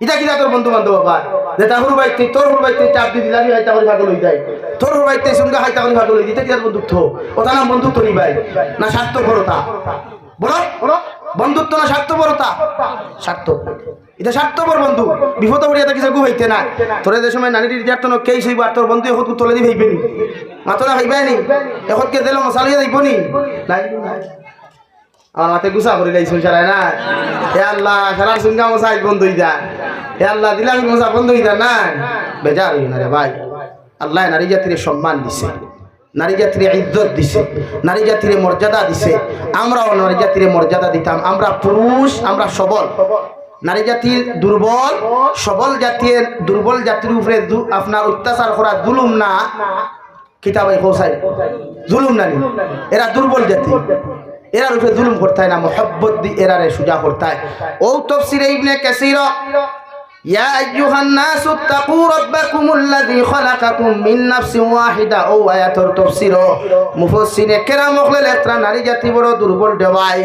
ইটা কিতা তোর বন্ধু বান্ধব আবার? যে তার হুরু ভাই তুই, তোর হুরু ভাই তুই চাপ দি দিলাবি, খাইতা করি পাগল হই যায়। তোর হুরু ভাই তুই সুঙ্গা খাইতা করি পাগল হই যায়। ইটা কিতা বন্ধুত্ব? ওটা নাম বন্ধুত্ব নি ভাই, না স্বার্থপরতা? বলো, বন্ধুত্ব না স্বার্থপরতা? স্বার্থপর। ইটা স্বার্থপর বন্ধু। বিপদে পড়িয়া থাকি যাগু হইতে না। তোরে যে সময় নানির নির্যাতন কেস হইব আর তোর বন্ধু এখন তোলে দি ভাইবে নি? মাতনা ভাইবে নি? এখন কে দিল মশালিয়ে যাইব নি? নাই। আমার মাতে গুসা করি লাইছুন সারায় না। হে আল্লাহ, সারার সুঙ্গা মশা আজ বন্ধ হই যা। হে আল্লাহ, দিলাম মশা বন্ধ হই যা না। বেজার হইও না রে ভাই। আল্লাহ নারী জাতিরে সম্মান দিছে, নারী জাতিরে ইজ্জত দিছে, নারী জাতিরে মর্যাদা দিছে। আমরাও নারী জাতিরে মর্যাদা দিতাম। আমরা পুরুষ, আমরা সবল। নারী জাতির দুর্বল, সবল জাতির, দুর্বল জাতির উপরে দু-, আপনার অত্যাচার করা জুলুম না? কিতা ভাই কও চাই? জুলুম না নি? এরা দুর্বল জাতি, এরার উপরে জুলুম করতায় না, মহব্বত দি এরারে সুজা করতায়। ও তফসিরে ইবনে কাসির, ইয়া আইয়ুহান নাসু ইত্তাকু রাব্বাকুমুল্লাযী খালাকাকুম মিন নাফসিন ওয়াহিদা। অউ আয়াতর তফসিরো মুফাসসিরে কেরাম অকলে লেখরা নারী জাতি বড় দুর্বল রে ভাই।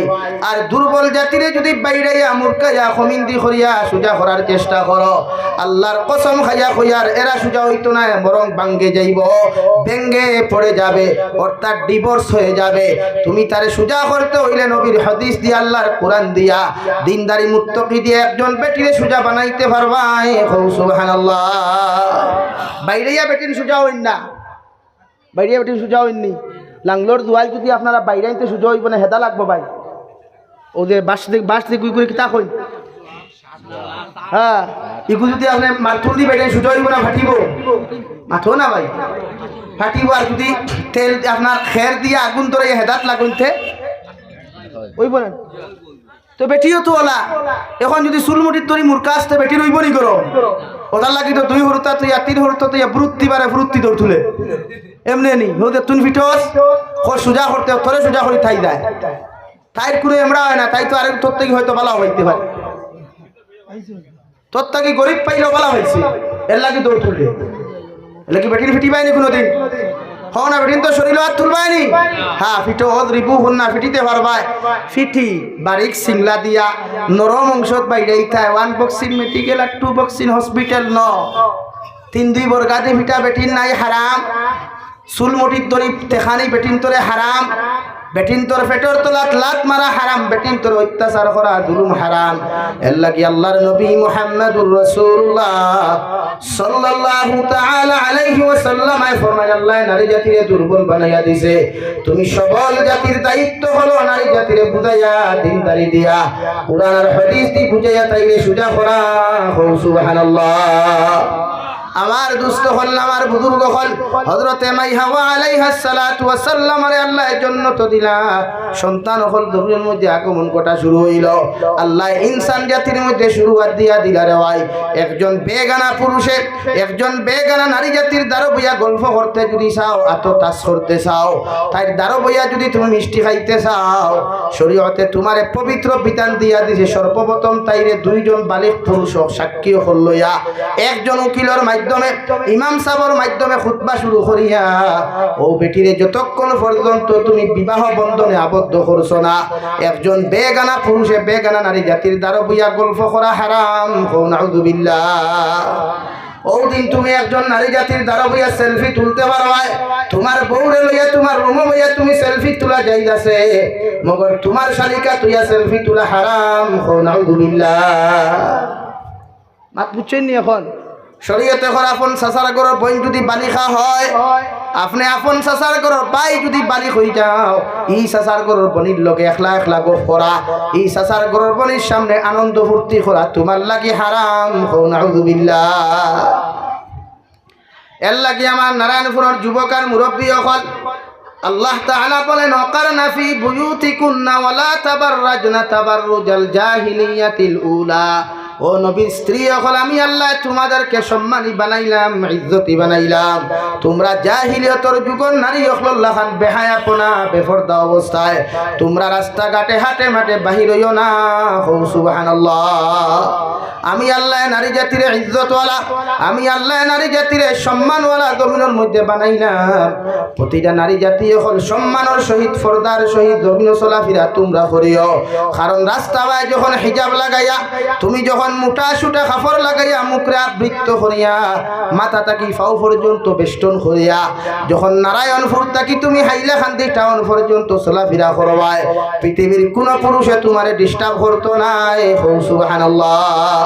আর দুর্বল জাতিরে যুদি বাইড়াইয়া, মুরকাইয়া, কমিন্দি করিয়া সুজা করার চেষ্টা করো, আল্লার কসম খাইয়া কইয়ার, এরা সুজা অইতো নায়, বরং ভাঙ্গে যাইবো, ভেঙ্গে পড়ে যাবে, অর্থাৎ ডিভোর্স হয়ে যাবে। তুমি তারে সুজা করতে অইলে নবীর হাদিস দিয়া, আল্লার কোরআন দিয়া, দিনদারি মুত্তাকি দিয়া একজন বেটিরে সুজা বানাইতে পারবায়। কও সুবহানাল্লাহ। বাইড়াইয়া বেটিন সুজা অইন না, বাইড়াইয়া বেটিন সুজা অইন নি। লাংলর জুয়াই যুদি আপনারা বাইড়াইন তে সুজা অইবো না, হেদা লাগবো ভাই। অউ যে বাঁশ দি, বাঁশ দি গুই গুই কিতা কইন? হ্যাঁ, ইগু যুদি আপনে মাথুন দি বাইড়াইন সুজা অইবো না ফাটিবো? মাথো না ভাই, ফাটিবো। আর যুদি তেল আপনার খের দিয়া আগুন ধরে হেদাত লাগুইন তে অইবো না। তো বেটিও তো অলা, এখন যুদি চুল মুঠিত ধরি মুরকা আস্তে বেটির অইবো নি গরম? অতার লাগি তো দুই হুরুতা থইয়া, তিন হুরুতা থইয়া, ফুরুত্তি বারে ফুরুত্তি দৌড় তুলে। এমনে নি, হউ যে তুন ফিটস, কর সুজা করতে, তোরে সুজা করি থাই যায়। তাইর কুনু এমরা অয় না, তাই তো আরেক তোর থাকি হয়তো বালা অইতে পারে। তোর থাকি গরিব পাইলেও বালা অইছে, এর লাগি দৌড় তুলে। এর লাগি বেটিন ফিটিবায় নি কুনুদিন? কও না, বেটিন তো শরীলো আত তুলবায় নি। হ্যাঁ, ফিটো অদ্রিবুহুন্না, ফিটিতে পারবায়। ফিটি, বারিক সিংলা দিয়া, নরম অংশত বাইড়াইতায়, ওয়ান বক্সিং মেডিকেল আর টু বক্সিং হসপিটাল ন। তিন দুই বর্গাদি ফিটা বেটিন নাই হারাম। চুল মুঠিত ধরি তেখানি বেটিন তোরে হারাম। বেটিন তোর পেটর তলাত লাত মারা হারাম, বেটিন তোর অত্যাচার করা জুলুম হারাম। এর লাগি আল্লার নবী মুহাম্মাদুর রাসূলুল্লাহ সাল্লাল্লাহু তাআলা আলাইহি ওয়াসাল্লাম আয় ফরমাইন, আল্লায় নারী জাতিরে দুর্বল বানাইয়া দিছে। তুমি সবল জাতির দায়িত্ব হলো নারী জাতিরে বুঝাইয়া, দিনদারি দিয়া, কোরআন আর হাদিস দি বুঝাইয়া তাইরে সুজা করা। কও সুবহানাল্লাহ। আমার দুস্ত অকল, আমার বুজুর্গ অকল, হযরতে মাই হাওয়া আলাইহাস সালাতু ওয়াস সালামরে আল্লায় জন্নত দিলা। সন্তান অকল জমিনর মধ্যে আগমন ঘটা শুরু অইলো। আল্লায় ইনসান জাতির মধ্যে শুরুয়াত দিয়া দিলা রে ভাই। একজন বেগানা পুরুষে একজন বেগানা নারী জাতির দ্বারো বইয়া গল্প করতে যুদি চাও, আতো টাচ করতে চাও, তাইর দ্বারো বইয়া যুদি তুমি মিষ্টি খাইতে চাও, শরীয়তে তুমারে পবিত্র বিধান দিয়া দিছে, সর্বপ্রথম তাইরে দুইজন বালিগ পুরুষ অক সাক্ষী অকল লইয়া, একজন উকিলর মাধ্যমে, ইমাম সাবর মাধ্যমে খুতবা শুরু করিয়া, অউ বেটিরে যতক্ষণ পর্যন্ত তুমি বিবাহ বন্ধনে আবদ্ধ করছো না, একজন বেগানা পুরুষে বেগানা নারী জাতির দ্বারো বইয়া গল্প করা হারাম। কও নাউজুবিল্লাহ। অউ দিন তুমি একজন নারী জাতির দ্বারো বইয়া সেলফি তুলতে পারবায়, তুমার বউরে লইয়া তুমার রুমো বইয়া তুমি সেলফি তুলা জায়েজ আছে, মগর তুমার শালিকা থইয়া সেলফি তুলা হারাম। কও নাউজুবিল্লাহ। মাত বুঝছইন নি অখন? শরীয়তে কর আপন চাচার ঘরর বইন যুদি বালিগা অয়, আপনে আপন চাচার ঘরর ভাই যুদি বালিগ অই যাও, ই চাচার ঘরর বইনর লগে একলা একলা গফ করা, ই চাচার ঘরর বইনর সামনে আনন্দ ফুর্তি করা তুমার লাগি হারাম। কও নাউজুবিল্লাহ। এর লাগি আমার নারায়ণপুরর যুবক আর মুরব্বি অকল, আল্লাহ তাআলা বলেন, "ওয়াকারনা ফি বুয়ুতিকুন্না ওয়ালা তাবাররাজনা তাবাররুজাল জাহিলিয়াতিল উলা।" ও নবীর স্ত্রী অকল, আমি আল্লায় তুমাদেরকে সম্মানী বানাইলাম, ইজ্জতি বানাইলাম। তুমরা জাহিলিয়তর যুগর নারী অকলর লাখান বেহায়াপনা, বেপর্দা অবস্থায় তুমরা রাস্তাঘাটে হাটে মাটে বাহির অইও না। কও সুবহানাল্লাহ। আমি আল্লায় নারী জাতিরে ইজ্জতওয়ালা, আমি আল্লায় নারী জাতিরে সম্মানওয়ালা জমিনর মধ্যে বানাইলাম। প্রতিটা নারী জাতি অকল সম্মানর সহিত, পর্দার সহিত জমিনো চলাফিরা তুমরা করিও। কারণ রাস্তাবায় যখন হিজাব লাগাইয়া, তুমি যখন মোটা সুটা কাপড় লাগাইয়া, মুখরে আবৃত করিয়া, মাথা থাকি পাও পর্যন্ত বেষ্টন করিয়া, যখন নারায়ণপুর থাকি তুমি হাইলাকান্দি টাউন পর্যন্ত চলাফিরা করবায়, পৃথিবীর কুনু পুরুষে তুমারে disturb করতো নায়। কও সুবহানাল্লাহ।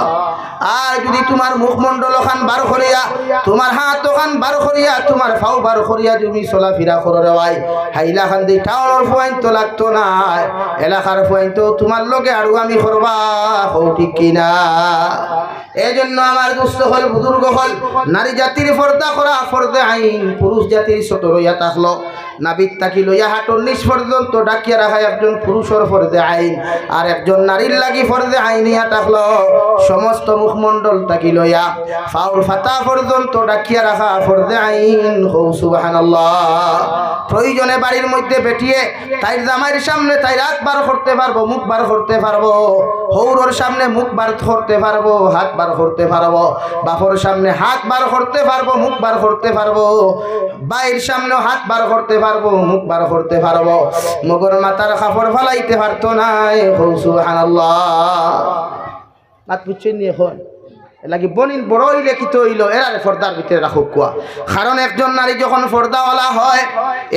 আর যুদি তুমার মুখমণ্ডল অখান বার করিয়া, তুমার হাত অখান বার করিয়া, তুমার পাও বার করিয়া যুদি চলাফিরা করো রে ভাই, হাইলাকান্দি টাউনর ফুয়াইন তো লাগতো নায়, এলাকার ফুয়াইন তো তুমার লগে আড়ুয়ামি করবা, কও ঠিক কি না? এই জন্য আমার দুস্ত অকল, বুজুর্গ অকল, নারী জাতির পর্দা করা ফরজে আইন, পুরুষ জাতির সতর অইয়া থাকলো। নাভিত থাকি লইয়া হাঁটুর নিচ পর্যন্ত ঢাকিয়া রাখা একজন পুরুষর ফরজে আইন, আর একজন নারীর লাগি ফরজে আইন অইয়া থাকলো সমস্ত মুখমণ্ডল থাকি লইয়া পাওর ফাতা পর্যন্ত ঢাকিয়া রাখা ফরজে আইন। কও সুবহানাল্লাহ। প্রয়োজনে বাড়ির মধ্যে বেটিয়ে তাইর জামাইর সামনে তাইর আত বার করতে পারবো, মুখ বার করতে পারবো, হউরর সামনে মুখ বার করতে পারবো, হাত বার করতে পারবো, বাপর সামনে হাত বার করতে পারবো, মুখ বার করতে পারবো, ভাইর সামনেও হাত বার করতে পারবো, মুখ বার করতে পারবো, মগর মাথার কাপড় ফালাইতে পারতো নায়। কও সুবহানাল্লাহ। মাত বুঝছইন নি অখন? এরলাগি বইন বড় অইলে কিতা অইলো, এরারে পর্দার ভিতরে রাখউক্কা। কারণ একজন নারী যখন পর্দাওয়ালা হয়,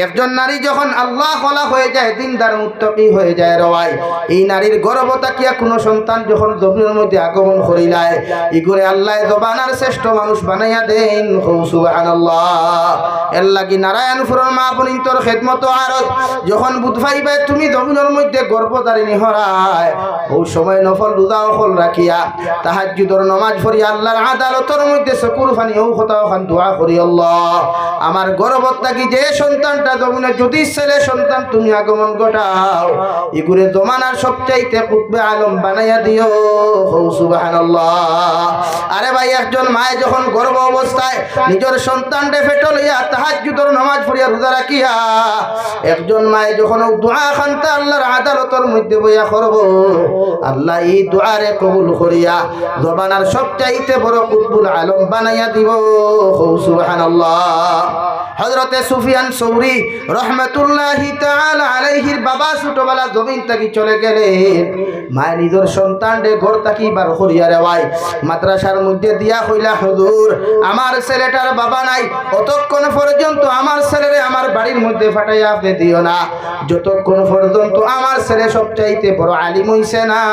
একজন নারী যখন আল্লাহওয়ালা হয়ে যায়, দিনদার মুত্তাকি হয়ে যায় রে ভাই, এই নারীর গর্ভ থাকিয়া কুনু সন্তান যখন জমিনর মধ্যে আগমন করিলায়, ইগুরে আল্লায় জমানার শ্রেষ্ঠ মানুষ বানাইয়া দেইন। কও সুবহানাল্লাহ। এরলাগি নারায়ণপুরর মা বইনতর খেদমতো আরজ, যখন বুঝ পাইবায় তুমি জমিনর মধ্যে গর্ভধারিণী হরায়, অউ সময় নফল রোজা অকল রাখিয়া, তাহাজ্জুদর নমাজ পড়িয়া আল্লাহর আদালতর মধ্যে চকুর পানি অউ কথা অখান দোয়া করি, আল্লাহ, আমার গর্ভত থাকি যে সন্তানটা জমিনো যদি ছেলে সন্তান তুমি আগমন ঘটাও, ইগুরে জমানার সবচাইতে কুতবে আলম বানাইয়া দিও। কও সুবহানাল্লাহ। আরে ভাই, একজন মায়ে যখন গর্ভ অবস্থায় নিজর সন্তানরে পেটো লইয়া তাহাজ্জুদর নমাজ পড়িয়া রোজা রাখিয়া একজন মায়ে যখন অউ দোয়া খান্তা আল্লাহর আদালতর মধ্যে বইয়া করবো, আল্লায় ই দোয়ারে কবুল করিয়া জমানার সবচাইতে বড় কুতবুল আলম বানাইয়া দিবো। কও সুবহানাল্লাহ। হযরতে সুফিয়ান সৌরি রহমাতুল্লাহি তাআলা আলাইহির বাবা ছোটবেলা জমিন থাকি চলে গেলেন। মায়ে নিজর সন্তানরে ঘর থাকি বার করিয়া রে ভাই, মাদ্রাসার মধ্যে দিয়া কইলা, "হুজুর, আমার ছেলেটার বাবা নাই, অতক্ষণ পর্যন্ত আমার ছেলেরে আমার বাড়ির মধ্যে পাঠাইয়া আপনে দিও না, যতক্ষণ পর্যন্ত আমার ছেলে সবচাইতে বড় আলিম অইছে না।"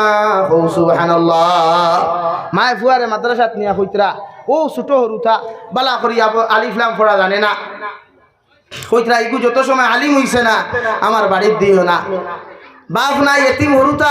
কও সুবহানাল্লাহ। মায়ে ফুয়ারে মাদ্রাসাত নিয়া কইতরা, অউ ছোট হুরুতা, বালা করি আব-, আলিফ লাম পড়া জানে না। কইতরা, "ইগু যত সময় আলিম অইছে না, আমার বাড়িত দিও না।" বাপ নাই, এতিম হুরুতা,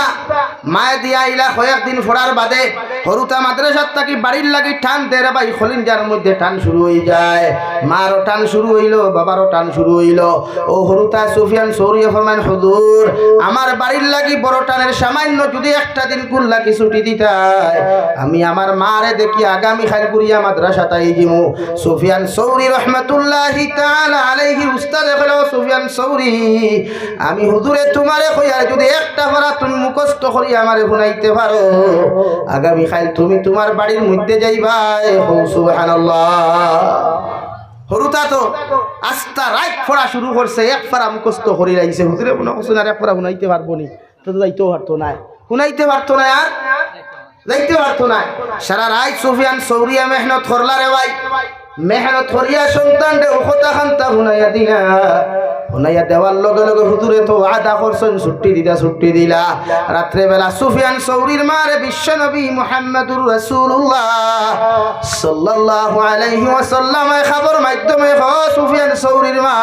মায়ে দিয়া আইলা কয়েকদিন পড়ার বাদে, হুরুতা মাদ্রাসাত থাকি বাড়ির লাগি টান দের ভাই, কলিজার মধ্যে টান শুরু অই যায়। মারও টান শুরু অইলো, বাবারও টান শুরু অইলো। অউ হুরুতা সুফিয়ান সৌরিয়ে ফরমাইন, "হুজুর, আমার বাড়ির লাগি বড় টানের সামান্য যদি একটা দিন কুন লাগি ছুটি দিতায়, আমি আমার মারে দেখি আগামী কাইল করিয়া মাদ্রাসাত আই যিমু।" সুফিয়ান সৌরি রহমাতুল্লাহি তাআলা আলাইহির উস্তাদে কইলা, "ও সুফিয়ান সৌরি, আমি হুজুরে তুমারে কইয়ার যদি একটা পারা তুমি মুখস্থ করি আমারে হুনাইতে পারো, আগামী কাইল তুমি তুমার বাড়ির মধ্যে যাইবায়।" কও সুবহানাল্লাহ। হুরুতা তো আস্তা রাইত পড়া শুরু করছে, এক পারা মুখস্থ করি লাইছে। হুজুরে মনো করছইন আর এক পারা হুনাইতে পারবো নি, তো যাইতেও পারতো নায়, হুনাইতে পারতো নায়, আর যাইতে পারতো নায়। সারা রাইত সুফিয়ান সৌরিয়ে মেহনত করলা রে ভাই, মেহনত করিয়া সন্তানরে অউ কথা খান্তা হুনাইয়া দিলা। হুনাইয়া দেওয়ার লগে লগে হুজুরে তো ওয়াদা করছইন, ছুটি দিতা, ছুটি দিলা। রাত্রে বেলা সুফিয়ান সৌরির মারে বিশ্বনবী মুহাম্মাদুর রাসূলুল্লাহ সাল্লাল্লাহু আলাইহি ওয়াসাল্লামে খাবর মাধ্যমে কয়, "সুফিয়ান সৌরির মা,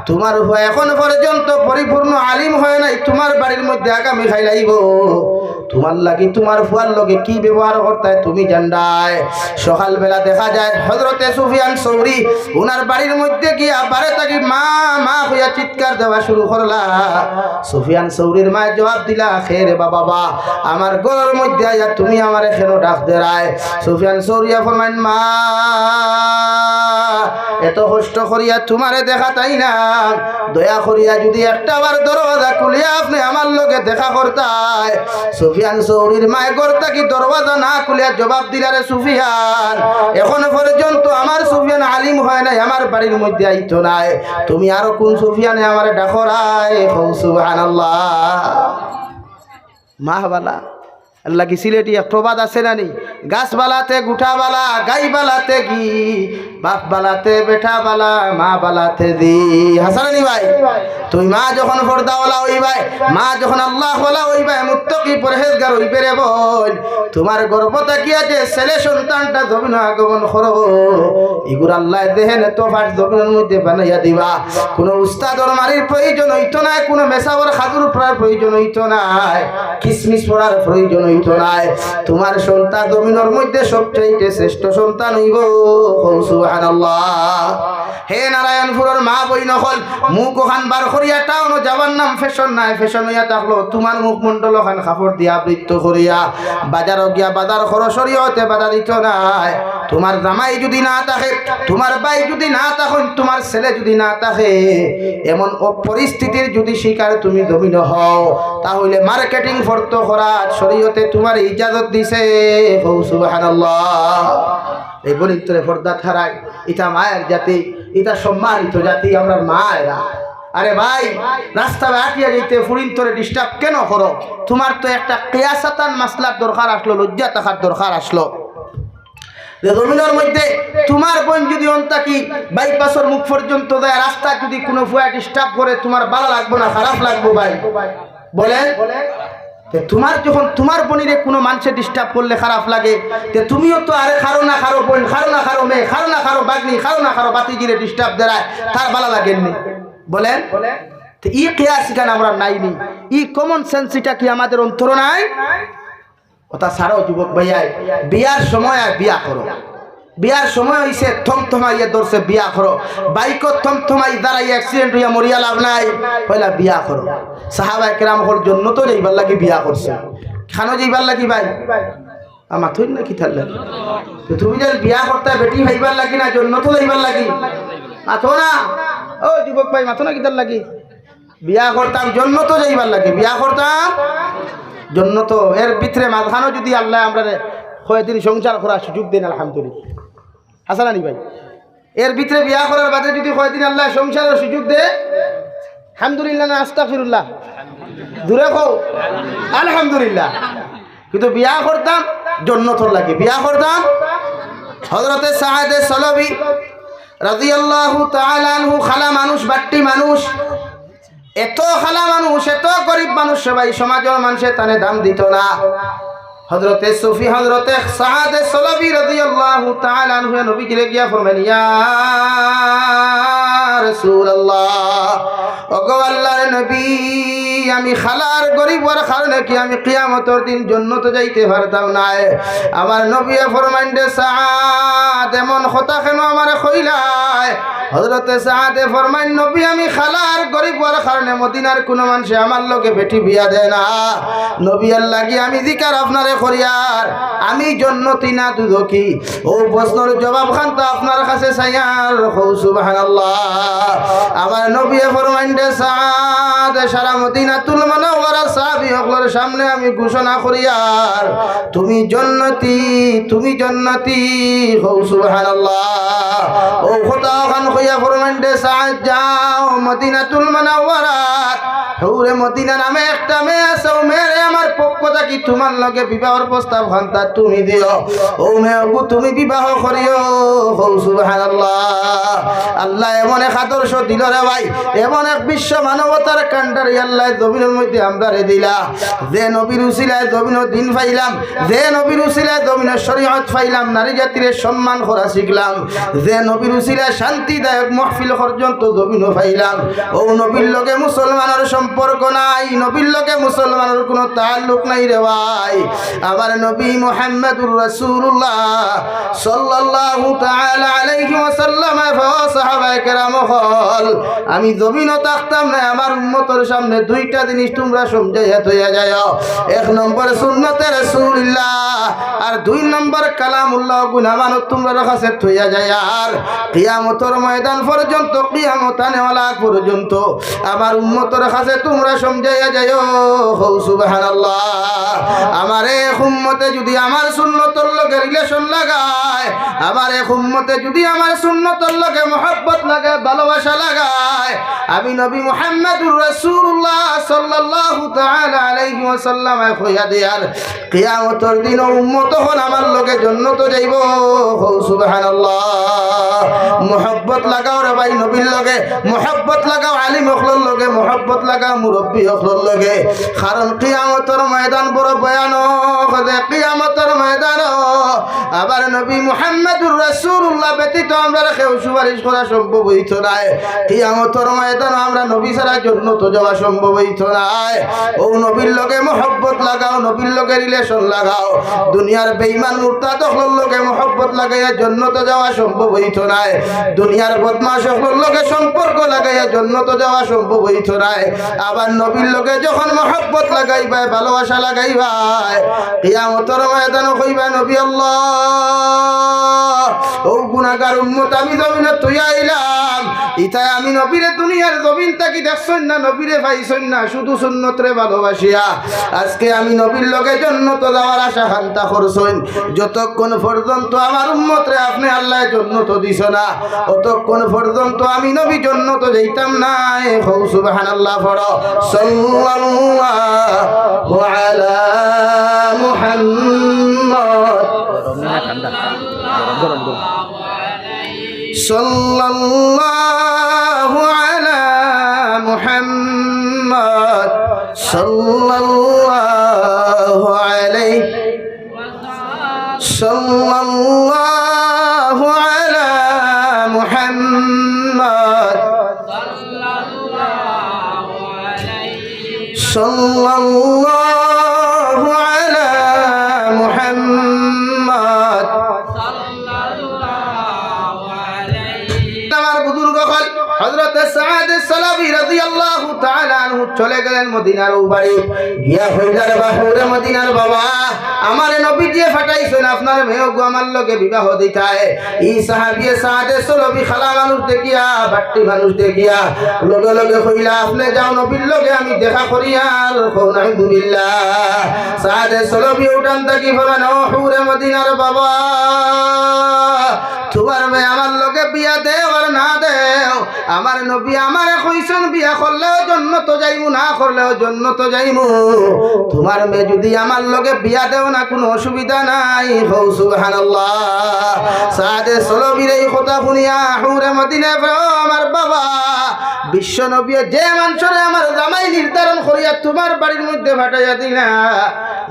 তুমার ফুয়া এখন পর্যন্ত পরিপূর্ণ আলিম হয় নাই, তুমার বাড়ির মধ্যে আগামী কাইল আইবো।" তুমার লাগি তুমার ফুয়ার লগে কি ব্যবহার করতায় তুমি জানরায়। সকালবেলা দেখা যায় হযরতে সুফিয়ান সৌরি উনার বাড়ির মধ্যে গিয়া বারে থাকি "মা, মা" কইয়া চিৎকার দেওয়া শুরু করলা। সুফিয়ান সৌরির মায়ে জবাব দিলা, "কে রে বাবা, বা, আমার ঘরর মধ্যে আইয়া তুমি আমারে কেনে ডাক দেরায়?" সুফিয়ান সৌরিয়ে ফরমাইন, "মা, এত কষ্ট করিয়া তুমারে দেখাত আইলাম, দয়া করিয়া যদি একটা বার দরওয়াজা খুলিয়া আপনে আমার লগে দেখা করতায়।" সুফিয়ান সৌরির মায়ে ঘর থাকি দরওয়াজা না খুলিয়া জবাব দিলা, "রে সুফিয়ান, এখন পর্যন্ত আমার সুফিয়ান আলিম হয় নাই, আমার বাড়ির মধ্যে আইতো নায়, তুমি আরো কুন সুফিয়ানে আমারে ডাকরায়?" কও সুবহানাল্লাহ। মা বালা, এরলাগি সিলেটি এক প্রবাদ আছে না নি, "গাছ বালাতে গুটা বালা, গাই বালাতে ঘি, বাপ বালাতে বেটা বালা, মা বালাতে জি।" হাছা না নি ভাই? তুমি মা যখন পর্দাওয়ালা অইবায়, মা যখন আল্লাহওয়ালা অইবায়, মুত্তাকি পরহেজগার অইবে রে বইন, তুমার গর্ভ থাকিয়া যে ছেলে সন্তানটা জমিনো আগমন করবো, ইগুর আল্লায় যেহেনে তোফার জমিনর মধ্যে বানাইয়া দিবা। কুনু উস্তাদর মারির প্রয়োজন অইতো নায়, কুনু মেসাবর খাজুর পড়ার প্রয়োজন অইতো নায়, কিসমিস পড়ার প্রয়োজন অইতো নায়। তুমার সন্তান জমিনর মধ্যে সবচাইতে শ্রেষ্ঠ সন্তান অইবো। কও সুবহানাল্লাহ। হে নারায়ণপুরর মা বইন অকল, মুখ অখান বার করিয়া টাউনো যাওয়ার নাম ফ্যাশন নায়, ফ্যাশন অইয়া থাকলো তুমার মুখমণ্ডল অখান কাপড় দিয়া আবৃত করিয়া বাজারো গিয়া বাজার করো, শরীয়তে বাধা দিতো নায়। তুমার জামাই যদি না থাকে, তুমার ভাই যদি না থাকইন, তুমার ছেলে যদি না থাকে, এমন অ-, পরিস্থিতির যদি শিকার তুমি জমিনো হও, তাহলে মার্কেটিং ফরতো করাত শরীয়তে তুমারে ইজাজত দিছে। কও সুবহানাল্লাহ। এই বলিন্তরে পর্দা ছাড়াই, ইটা মায়ের জাতি, ইটা সম্মানিত জাতি, আমরার মায়েরা। আরে ভাই, রাস্তায় আটিয়া যাইতে ফুরিন্তরে disturb কেনে করো? তুমার তো একটা কিয়াসাতান মাসলার দরকার আসলো, লজ্জা থাকার দরকার আসলো। যে জমিনর মধ্যে তুমার বইন যুদি অন থাকি বাইপাসর মুখ পর্যন্ত যায়, রাস্তায় যুদি কুনু ফুয়ায় disturb করে, তুমার ভালা লাগবো না খারাপ লাগবো ভাই? বলেন। তে তুমার যখন তুমার বইনরে কুনু মানষে disturb করলে খারাপ লাগে, তে তুমিও তো আরে কারো না কারো বইন, কারো না কারো মেয়ে, কারো না কারো ভাগ্নি, কারো না কারো ভাতিজিরে disturb দেরায়, তার ভালা লাগের নি? বলেন। তে ই কিয়াস ইখান আমরার নাই নি? ই common sense ইটা কি আমাদের অন্তরো নাই? কথা ছাড়ো যুবক ভাইয়াই, বিয়ার সময় আর বিয়া করো। বিয়ার সময় অইছে, থমথমাইয়া ধরছে, বিয়া করো। বাইকো থমথমাই দাঁড়াইয়া accident অইয়া মরিয়া লাভ নাই, পয়লা বিয়া করো। সাহাবায়ে কেরাম অকল জন্নতো যাইবার লাগি বিয়া করছে। কানো যাইবার লাগি ভাই? আ, মাতইন না কিতার লাগি? তে তুমি যেন বিয়া করতায় বেটি পাইবার লাগি না জন্নতো যাইবার লাগি? মাতো না। ও যুবক ভাই, মাতো না কিতার লাগি? বিয়া করতাম জন্নতো যাইবার লাগি, বিয়া করতাম জন্নতো। এর ভিতরে মাঝখানো যুদি আল্লায় আমরারে কয়দিন সংসার করার সুযোগ দেইন, আলহামদুলিল্লাহ। হাছা না নি ভাই? এর ভিতরে বিয়া করার বাদে যুদি কয়দিন আল্লায় সংসারর সুযোগ দেয়, আলহামদুলিল্লাহ না আস্তাগফিরুল্লাহ? জুরে কও, আলহামদুলিল্লাহ। কিন্তু বিয়া করতাম জন্নতর লাগি, বিয়া করতাম। হযরতে সাদে সলবি রাদিয়াল্লাহু তাআলা আনহু কালা মানুষ, বাট্টি মানুষ, এত কালা মানুষ, এত গরিব মানুষ, সবাই সমাজর মানষে তানে দাম দিতো না। হযরতে সুফি, হযরতে সাদে সলবি রাদিয়াল্লাহু তাআলা আনহু নবীজিরে গিয়া ফরমাইন, "ইয়া রাসূলুল্লাহ, ওগো আল্লাহর নবী, আমি কালা আর গরিব অওয়ার কারণে কি আমি কিয়ামতর দিন জন্নতো যাইতে পারতাম নায়?" আমার নবীয়ে ফরমাইন, "রে সাদ, এমন কথা কেনে আমারে কইলায়?" হযরতে সাদে ফরমাইন, "নবী, আমি কালা আর গরিব অওয়ার কারণে মদিনার কুনু মানষে আমার লগে বেটি বিয়া দেয় না। নবী, এর লাগি আমি জিকার আপনারে করিয়ার, আমি জন্নতি না দুজখি?" অউ প্রশ্নর জবাব খানতা আপনার কাছে চাইয়ার, কও সুবহানাল্লাহ। আমার নবীয়ে ফরমাইন, "রে সাদ, সারা মদিনাতুল মুনাওয়ারার সাহাবী অকলর সামনে আমি ঘোষণা করিয়ার, তুমি জন্নতি, তুমি জন্নতি।" কও সুবহানাল্লাহ। অউ কথা অখান কইয়া ফরমাইন, "রে সাদ, যাও মদিনাতুল মুনাওয়ারাত, হুরে মদিনা নামে একটা মেয়ে আছে, অউ মেয়েরে আমার পক্ষ থাকি তুমার লগে বিবাহর প্রস্তাব খানতা তুমি দিও, অউ মেয়েগু তুমি বিবাহ করিও।" কও সুবহানাল্লাহ। আল্লায় এমন এক আদর্শ দিলো রে ভাই, এমন এক বিশ্ব মানবতার কাণ্ডারি আল্লায় জমিনর মধ্যে আমরারে দিলা। যে নবীর উসিলায় জমিনো দিন পাইলাম, যে নবীর উসিলায় জমিনো শরীয়ত পাইলাম, নারী জাতিরে সম্মান করা শিখলাম, যে নবীর উসিলায় শান্তিদায়ক মাহফিল পর্যন্ত জমিনো পাইলাম, অউ নবীর লগে মুসলমানর সম্পর্ক নাই, নবীর লগে মুসলমানর কুনু তাল্লুক নাই রে ভাই। আমার নবী মুহাম্মাদুর রাসূলুল্লাহ সাল্লাল্লাহু তাআলা আলাইহি ওয়াসাল্লাম, ও সাহাবায়ে কেরাম অকল, আমি জমিনো থাকতাম নায়, আমার উম্মতর সামনে দুইটা জিনিস তুমরা সমঝাইয়া থইয়া যাইও। এক নম্বর সুন্নতে রাসূলুল্লাহ, আর দুই নম্বর কালামুল্লাহ গুণ আমানত তুমরার কাছে থইয়া যাইয়ার। কিয়ামতর ময়দান পর্যন্ত, কিয়ামত আনেওয়ালা আগ পর্যন্ত আমার উম্মতর কাছে তুমরা সমঝাইয়া যাইও। কও সুবহানাল্লাহ। আমার এক উম্মতে যুদি আমার সুন্নতর লগে relation লাগায়, আমার এক উম্মতে যুদি আমার সুন্নতর লগে মহব্বত লাগায়, ভালোবাসা লাগায়, আমি নবী মুহাম্মাদুর রাসূলুল্লাহ সাল্লাল্লাহু তাআলা আলাইহি ওয়াসাল্লামে কইয়া দিয়ার, কিয়ামতর দিন অউ উম্মত অকল আমার লগে জন্নতো যাইবো। কও সুবহানাল্লাহ। মহব্বত লাগাও রে ভাই নবীর লগে, মহব্বত লাগাও আলিম অকলর লগে, মহব্বত লাগাও মুরব্বি অকলর লগে। কারণ কিয়ামতর ময়দান বড় ভয়ানক, যে কিয়ামতর ময়দান আবার নবী মুহাম্মাদুর রাসূলুল্লাহ ব্যতীত আমরার কেউ সুপারিশ করা সম্ভব অইতো নায়। কিয়ামতর ময়দান আমরা নবী ছাড়া জন্নতো যাওয়া সম্ভব অইতো নায়। অউ নবীর লগে মহব্বত লাগাও, নবীর লগে relation লাগাও। দুনিয়ার বেঈমান মুরতাদ অকলর লগে মহব্বত লাগাইয়া জন্নতো যাওয়া সম্ভব অইতো নায়। দুনিয়ার বদমাশ অকলর লগে সম্পর্ক লাগাইয়া জন্নতো যাওয়া সম্ভব অইতো নায়। আবার নবীর লগে যখন মহব্বত লাগাইবায়, ভালোবাসা লাগাইবায়, কিয়ামতর ময়দানো কইবা, "নবী আল্লাহ, অউ গুনাহগার উম্মত আমি জমিনো থইয়া আইলাম, ইতায় আমি নবীরে দুনিয়ার জমিন থাকি দেখছইন না, নবীরে পাইছইন না, শুধু সুন্নতরে ভালোবাসিয়া আজকে আমি নবীর লগে জন্নতো যাওয়ার আশা খান্তা করছইন। যতক্ষণ পর্যন্ত আমার উম্মতরে আপনে আল্লায় জন্নতো দিছো না, অতক্ষণ পর্যন্ত আমি নবী জন্নতো যাইতাম নায়। কও সুবহানাল্লাহ পড়ো। সাল্লাল্লাহু আলা মুহাম্মদ। গরম না ঠান্ডা? গরম, গরম, গরম। সাল্লাল্লাহু আলা মুহাম্মদ। সাল্লাল্লাহু আলাইহি সাল্লাল্লাহু আলা মুহাম্মদ। সাল্লাল্লাহু আলা মুহাম্মদ। আমার বুজুর্গ অকল, হযরতে সাদে সলবী রাদিয়াল্লাহু তাআলা আনহু চলে গেলেন মদিনার অউ বাড়ি। গিয়া কইলা, "রে বা, হুরে মদিনার বাবা, আমারে নবীজিয়ে পাঠাইছইন, আপনার মেয়েগু আমার লগে বিবাহ দিতায়।" ই সাহাবিয়ে সাদে সলবী খালা মানুষ দেখিয়া, বাট্টি মানুষ দেখিয়া লগে লগে কইলা, "আপনে যাও, নবীর লগে আমি দেখা করিয়ার।" কও নাউজুবিল্লাহ। সাদে সলবী উঠান থাকি বলেন, "ও হুরে মদিনার বাবা, তুমার মেয়ে আমার লগে বিয়া দেও আর না দেও, আমার নবী আমারে কইছইন বিয়া করলেও জন্নতো যাইমু, না করলেও জন্নতো যাইমু। তুমার মেয়ে যুদি আমার লগে বিয়া দেও না, কুনু অসুবিধা নাই।" কও সুবহানাল্লাহ। সাদে সলবীর ই কথা হুনিয়া হুরে মদিনায় বলে, "ও আমার বাবা, বিশ্ব নবীয়ে যে মানষরে আমার জামাই নির্ধারণ করিয়া তুমার বাড়ির মধ্যে পাঠাইয়া দিলা,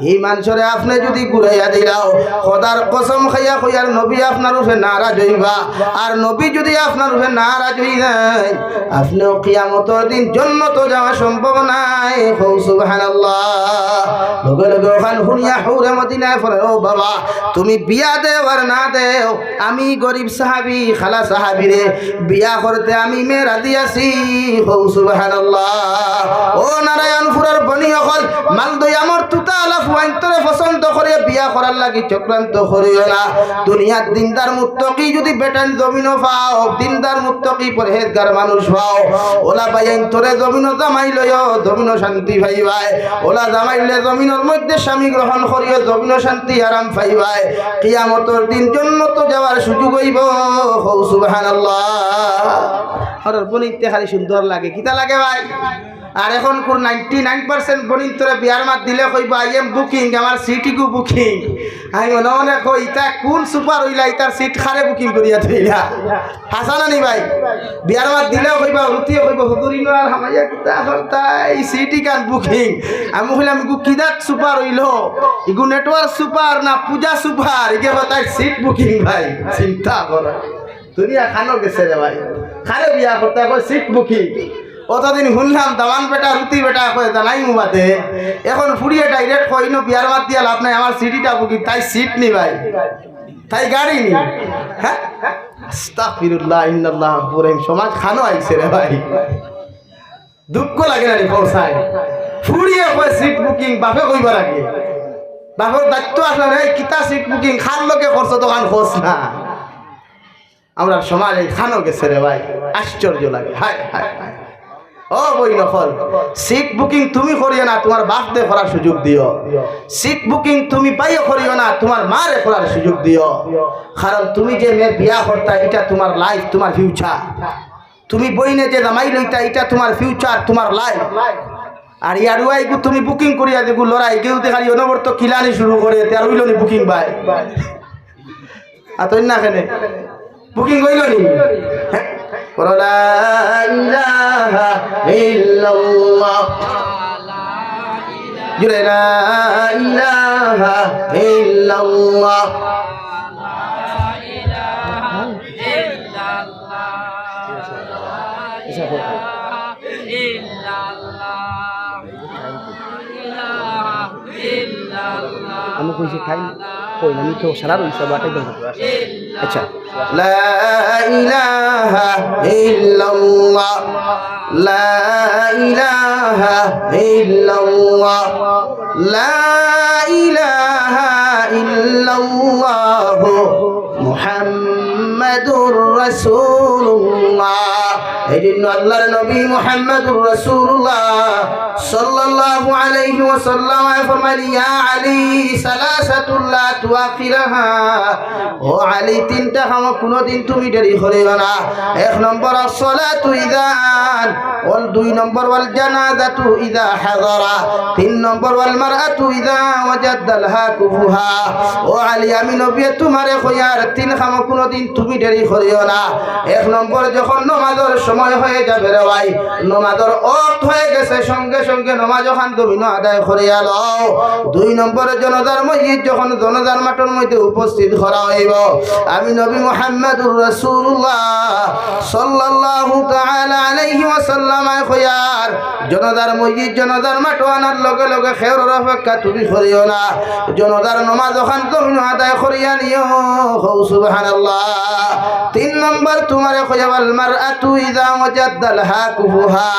ই মানষরে আপনে যুদি ঘুরাইয়া দিলাও, খোদার কসম খাইয়া কইয়ার নবী আপনার উপরে নারাজ অইবা। আর নবী যুদি আপনার উপরে নারাজ অই যায়, আপনেও কিয়ামতর দিন জন্নতো যাওয়া সম্ভব নায়।" কও সুবহানাল্লাহ। লগে লগে অখান হুনিয়া হুরে মদিনায় বলে, "ও বাবা, তুমি বিয়া দেও আর না দেও, আমি গরিব সাহাবী, খালা সাহাবীরে বিয়া করতে আমি মেয়ে রাজি আছি।" কও সুবহানাল্লাহ। ও নারায়ণপুরর বনি অকল, মালদৈয়ামর তুতা আলা ফুয়াইন্তরে পছন্দ করিয়া বিয়া করার লাগি চক্রান্ত করিও না। দুনিয়ার দিনদার মুত্তাকি যুদি বেটাইন জমিনো পাও, দিনদার মুত্তাকি পরহেজগার মানুষ পাও, অলা ভাইয়াইন্তরে জমিনো জামাই লইও, জমিনো শান্তি পাইবায়। অলা জামাইলে জমিনর মধ্যে স্বামী গ্রহণ করিও, জমিনো শান্তি আরাম পাইবায়। কিয়ামতর দিন জন্নতো যাওয়ার সুযোগ অইবো। কও সুবহানাল্লাহ। আর বনিতে খালি সুন্দর লাগে, কিতা লাগে ভাই? আর অখনকুর নাইনটি নাইন পার্সেন্ট বনিন্তরে বিয়ার মাত দিলে কইবো, "I am booking, আমার সিট ইগু booking।" আমি মনে মনে কই, "ইতা কুন সুপার অইলা, ইতার সিট কারে booking করিয়া থইলা?" হাছা না নি ভাই? বিয়ার মাত দিলেও কইবা, হুরুতাইন্তে কইবো, "হুজুর, ইনো আর হামাইয়া কিতা করতায়, ই সিট ইখান booking।" আমি কইলাম, "ইগু কিজাত সুপার অইলো? ইগু নেটওয়ার্ক সুপার না পূজা সুপার?" ইগে কয়, "তাইর সিট booking ভাই।" চিন্তা করো। দুনিয়া খানো গেছে রে ভাই। কারে বিয়া করতায় কয় সিট booking। অতদিন হুনলাম দামান বেটা, রুতি বেটা কয় জানাইমু বাদে। অখন ফুড়িয়ে direct কয়, "ইনো বিয়ার মাত দিয়া লাভ নাই, আমার সিট ইটা booking।" তাই সিট নি ভাই, তাই গাড়ি নি। হ্যাঁ? আস্তাগফিরুল্লাহ, ইন্নাল্লাহ গফুর রহিম। সমাজ খানো আইছে রে ভাই। দুঃখ লাগে না রে, পৌঁছায়। ফুড়িয়ে কয় সিট booking, বাপে কইবার আগে। বাপর দায়িত্ব আসলে রে, "কিতা সিট booking, কার লগে করছো, তখন খোঁজ না।" আমরার সমাজ এই খানো গেছে রে ভাই, আশ্চর্য লাগে। হায়, হায়, হায়। ও বইন অকল, সিট booking তুমি করিও না, তুমার বাপরে করার সুযোগ দিও। সিট booking তুমি ভাইয়ে করিও না, তুমার মারে করার সুযোগ দিও। কারণ তুমি যে মেয়ে বিয়া করতায়, ইটা তুমার life, তুমার future। তুমি বইনে যে জামাই লইতায়, ইটা তুমার future, তুমার life। আর ইয়ারুয়া ইগু তুমি booking করিয়া যেগু লড়াই, কেউ দেখালি অনবরত কিলানি শুরু করে, তে আর অইলো নি booking ভাই। আতই না কেনে? Booking অইলো নি? হ্যাঁ? বলো, লা ইলাহা ইল্লাল্লাহ। জুড়ে, লা ইলাহা ইল্লাল্লাহ। আমি কইছি, "টাইম কই না, আমি তো সারা রইছি, আবার টাইম বন্ধ করে আসি।" আচ্ছা। লা ইলাহা ইল্লাল্লাহ, লা ইলাহা ইল্লাল্লাহ, লা ইলাহা ইল্লাল্লাহু মুহাম্মাদুর রাসূলুল্লাহ। এই জন্য আল্লাহর নবী মুহাম্মাদুর রাসূলুল্লাহ সাল্লাল্লাহু আলাইহি ওয়াসাল্লাম ফরমাইলেন, "ইয়া আলী, সালাসাতুন লা তুআখিরহা।" ও আলী, তিনটা কাম কোনোদিন তুমি দেরি করিও না। এক নম্বর, আসসালাতু ইযা আন, ওয়াল দুই নম্বর, ওয়াল জানাজাতু ইযা হাযারা, তিন নম্বর, ওয়াল মারআতু ইযা ওয়াজাদ্দাল হাকুফুহা। ও আলী, আমি নবী তোমারে কইয়ার তিন কাম কোনোদিন তুমি দেরি করিও না। এক নম্বর, যখন নমাজর সময় হয়ে যাবে রে ভাই, নমাজর ওয়াক্ত হয়ে গেছে, সঙ্গে সঙ্গে নমাজ ওখান জমিনো আদায় করিয়া লও। দুই নম্বর, জনাজার মইয়িত যখন জনাজার মাঠর মধ্যে উপস্থিত করা হইব, আমি নবী মুহাম্মাদুর রাসূলুল্লাহ সাল্লাল্লাহু তাআলা আলাইহি ওয়াসাল্লাম কইয়ার, জনাজার মইয়িত জনাজার মাঠো আনার লগে লগে কেউর অপেক্ষা তুমি করিও না। জনাজার নমাজ ওখান জমিনো আদায় করিয়া নিও। কও সুবহানাল্লাহ। তিন নম্বর তোমারে কইয়া, ওয়াল মারআতু ইযা ওয়াজাদ্দাল হাকুফুহা।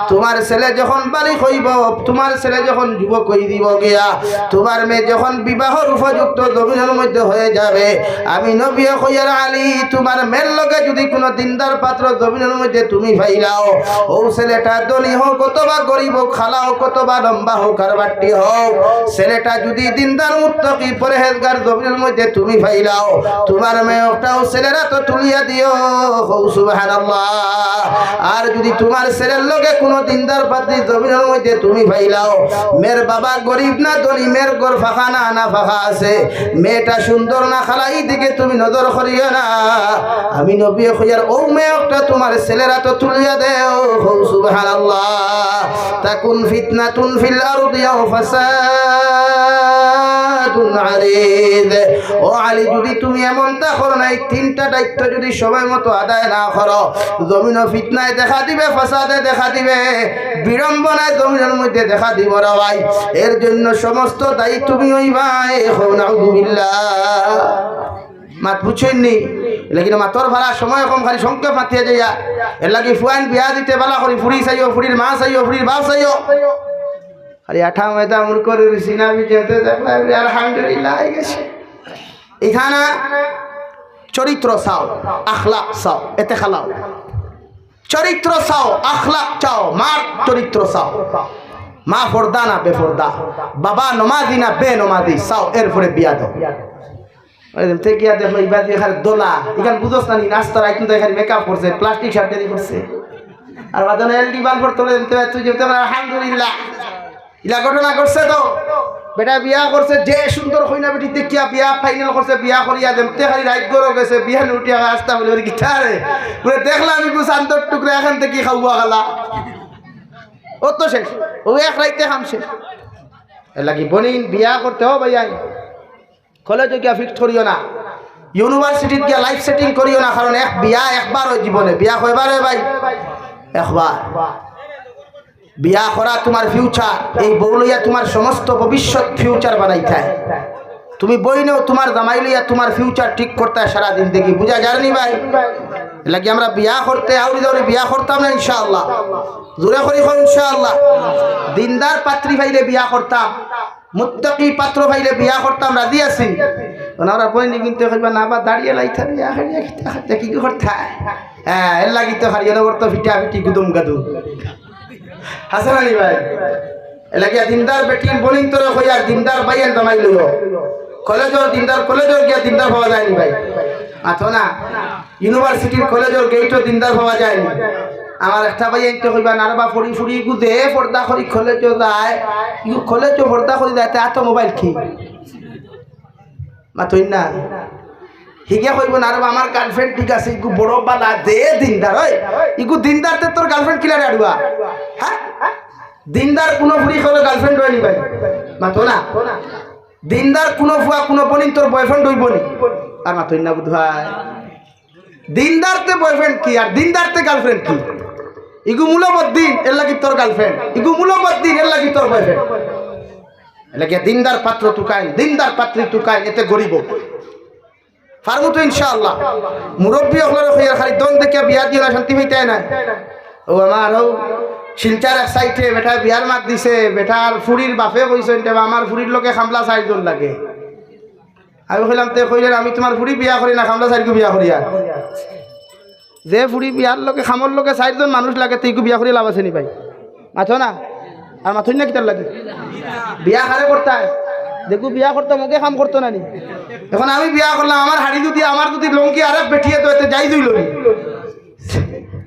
তোমার ছেলে যখন বালিগ হইব, তোমার ছেলে যখন যুবক হই দিব গিয়া, তোমার মেয়ে যখন বিবাহর উপযুক্ত জমিনর মধ্যে হয়ে যাবে, আমি নবী কইয়ার আলী, তোমার মেয়ের লগে যদি কোনো দিনদার পাত্র জমিনর মধ্যে তুমি পাইলাও, ও ছেলেটা ধনী হোক অথবা গরিব হোক, কালা হোক অথবা লম্বা হোক আর বাট্টি হোক, ছেলেটা যদি দিনদার মুত্তাকি পরহেজগার জমিনর মধ্যে তুমি পাইলাও, তোমার মেয়ে ওটাও ছেলেরা তো তুলিয়া দিও। কও সুবহানাল্লাহ। আর যদি তোমার ছেলের লগে কোনো দিনদার পাত্রী জমিনর মধ্যে তুমি পাইলাও, মেয়ের বাবা গরিব না ধনী, মেয়ের ঘর ফাঁকা না, না ফাঁকা আছে, মেয়েটা সুন্দর না কালা, এই দিকে তুমি নজর করিও না। আমি নবী কইয়ার ও মেয়ে ওটা তোমার ছেলেরা তো তুলিয়া দেও। কও সুবহানাল্লাহ। তাকুন ফিতনাতুন ফিল আরদি আও ফাসাদুন আরিদ। ও আলী, যদি তুমি এমনটা করো না, এই তিনটা দায়িত্ব যদি সময় মতো আদায় না করো, জমিনো ফিতনায় দেখা দিবে, ফাসাদে দেখা দিবে, বিড়ম্বনায় জমিনর মধ্যে দেখা দিব রে ভাই। এর জন্য সমস্ত দায়ী তুমি হইবায়। কও নাউজুবিল্লাহ। মাত বুঝছইন নি? লেকিন মাতর ভাড়া সময় কম, খালি সংক্ষেপ মাতিয়া যাইয়া। এর লাগি ফুয়াইন বিয়া দিতে বালা করি, ফুড়ি চাইও, ফুড়ির মা চাইও, ফুড়ির বাপ চাইও। খালি আঠা ময়দা মুড় করে রুচি না বিচেতে দেখলাম, আলহামদুলিল্লাহ, হয়ে গেছে। এখানে চরিত্র চাও, আখলাক চাও, এতে খালাও। চরিত্র চাও, আখলাক চাও, মার চরিত্র চাও। মা পর্দা না বেপর্দা, বাবা নমাজি না বেনমাজি, চাও, এরপরে বিয়া দাও। আরে, যেমতে গিয়া দেখলো, ইবা দিয়ে খালি দোলা, ইখান বুঝোস না নি, নাস্তা রাইত তো এখানে মেকআপ করছে, প্লাস্টিক সার্জারি করছে। আর বাজানো এলডি বাল্বর তলে যেমতে তুই যেমতে বলে, "আলহামদুলিল্লাহ।" ইলা ঘটনা ঘটছে তো। বেটা বিয়া করছে, যে সুন্দর কইনা বেটি দেখিয়া বিয়া ফাইনাল করছে, বিয়া করিয়া যেমতে খালি রাইত ঘরো গেছে, বিয়া উঠিয়া আস্তা বলে, "ওরে গিটারে।" বলে, "দেখলাম ইগু চান্দর টুকরা, এখান থেকে খাওয়া খালা।" ও তো শেষ, ও এক রাইতে কাম শেষ। এর লাগি বনিন বিয়া করতে হো ভাই, আই কলেজো গিয়া ফিক্সড করিও না, ইউনিভার্সিটিত গিয়া লাইফ সেটিং করিও না, কারণ এক বিয়া একবার হয় জীবনে। বিয়া কয়বার হয় ভাই? একবার। বিয়া করা তোমার ফিউচার, এই বউ লইয়া তোমার সমস্ত ভবিষ্যৎ ফিউচার বানাইতায়। তুমি বইন অও, তোমার জামাই লইয়া তোমার ফিউচার ঠিক করতায় সারা জিন্দেগি, বুঝা যার নি ভাই? এর লাগি আমরা বিয়া করতে আউরি দাউরি বিয়া করতাম না ইনশাআল্লাহ। জোরে করি কও ইনশাআল্লাহ। দিনদার পাত্রী পাইলে বিয়া করতাম। মুত্তাকি পাত্র পাইলে বিয়া করতাম, রাজি আছি। ওনারা বইন নিবিনতে কইবা, "না বা দাঁড়িয়ে লাইতা বিয়া করিয়া কিতা করতে, কি কি করতে?" হ্যাঁ, এর লাগি তো হারিয়ে নেবর তো ফিটা ফিটি গুদুম গাদু। হাসান আলী ভাই, এর লাগিয়া দিনদার বেটিন বইন তোরে কই আর দিনদার ভাইয়ান জামাই লইও। কলেজর দিনদার, কলেজর গিয়া দিনদার পাওয়া যায়নি ভাই। আতো না। ইউনিভার্সিটির কলেজর গেইটও দিনদার পাওয়া যায়নি। আমার একটা ভাই একটু কইবা, "না রে বা, পড়ি ফুড়ি ইগু যে পর্দা করি কলেজও যায়, ইগু কলেজও পর্দা করি যায়, তে আতো মোবাইল কি?" মাতইন না। হিগে কইব, "না রে বা, আমার গার্লফ্রেন্ড ঠিক আছে, ইগু বড় বালা, যে দিনদার হয়, ইগু দিনদার তে তোর গার্লফ্রেন্ড কিলারে আড়ুয়া?" হ্যাঁ? দিনদার কোনো ফুড়ি কলে গার্লফ্রেন্ড হয়নি ভাই। মাতো না। দিনদার কোনো ফুয়া, কোনো বইন তোর বয়ফ্রেন্ড হইব নি? আর মাতইন না বুধ ভাই। দিনদার তে বয়ফ্রেন্ড কি আর দিনদার তে গার্লফ্রেন্ড কি? ইগু মূল বদ্দিন, এর লাগি তোর গার্লফ্রেন্ড। ইগু মূল বদ্দিন, এর লাগি তোর বয়ফ্রেন্ড। এর লাগি দিনদার পাত্র তুকাইন, দিনদার পাত্রী তুকাইন, এতে গরিব। পারমু তো ইনশাআল্লাহ। মুরব্বী অকলরে কইয়ার খালি ধন দেখিয়া বিয়া দিও না, শান্তি পাইতায় না। ও আমার, ও শিলচর এক সাইডে বেটা বিয়ার মাত দিছে, বেটার ফুড়ির বাপে কইছইন, "দেবা, আমার ফুড়ির লগে কামলা চাইরজন লাগে।" আমি কইলাম, "তে কইলেন আমি তোমার ফুড়ি বিয়া করি না, কামলা চাইরগু বিয়া করিয়া।" যে ফুড়ি বিয়ার লগে, কামর লগে চাইরজন মানুষ লাগে, তে ইগু বিয়া করি লাভ আছে নি ভাই? মাতো না। আর মাতইন না কিতার লাগি? বিয়া কারে করতায়? যেগু বিয়া করতো, মগে কাম করতো না নি? এখন আমি বিয়া করলাম, আমার হাড়ি যুদি, আমার যুদি লুঙ্গি আরেক বেটিয়ে দেয়, তে যাইজ অইলো নি?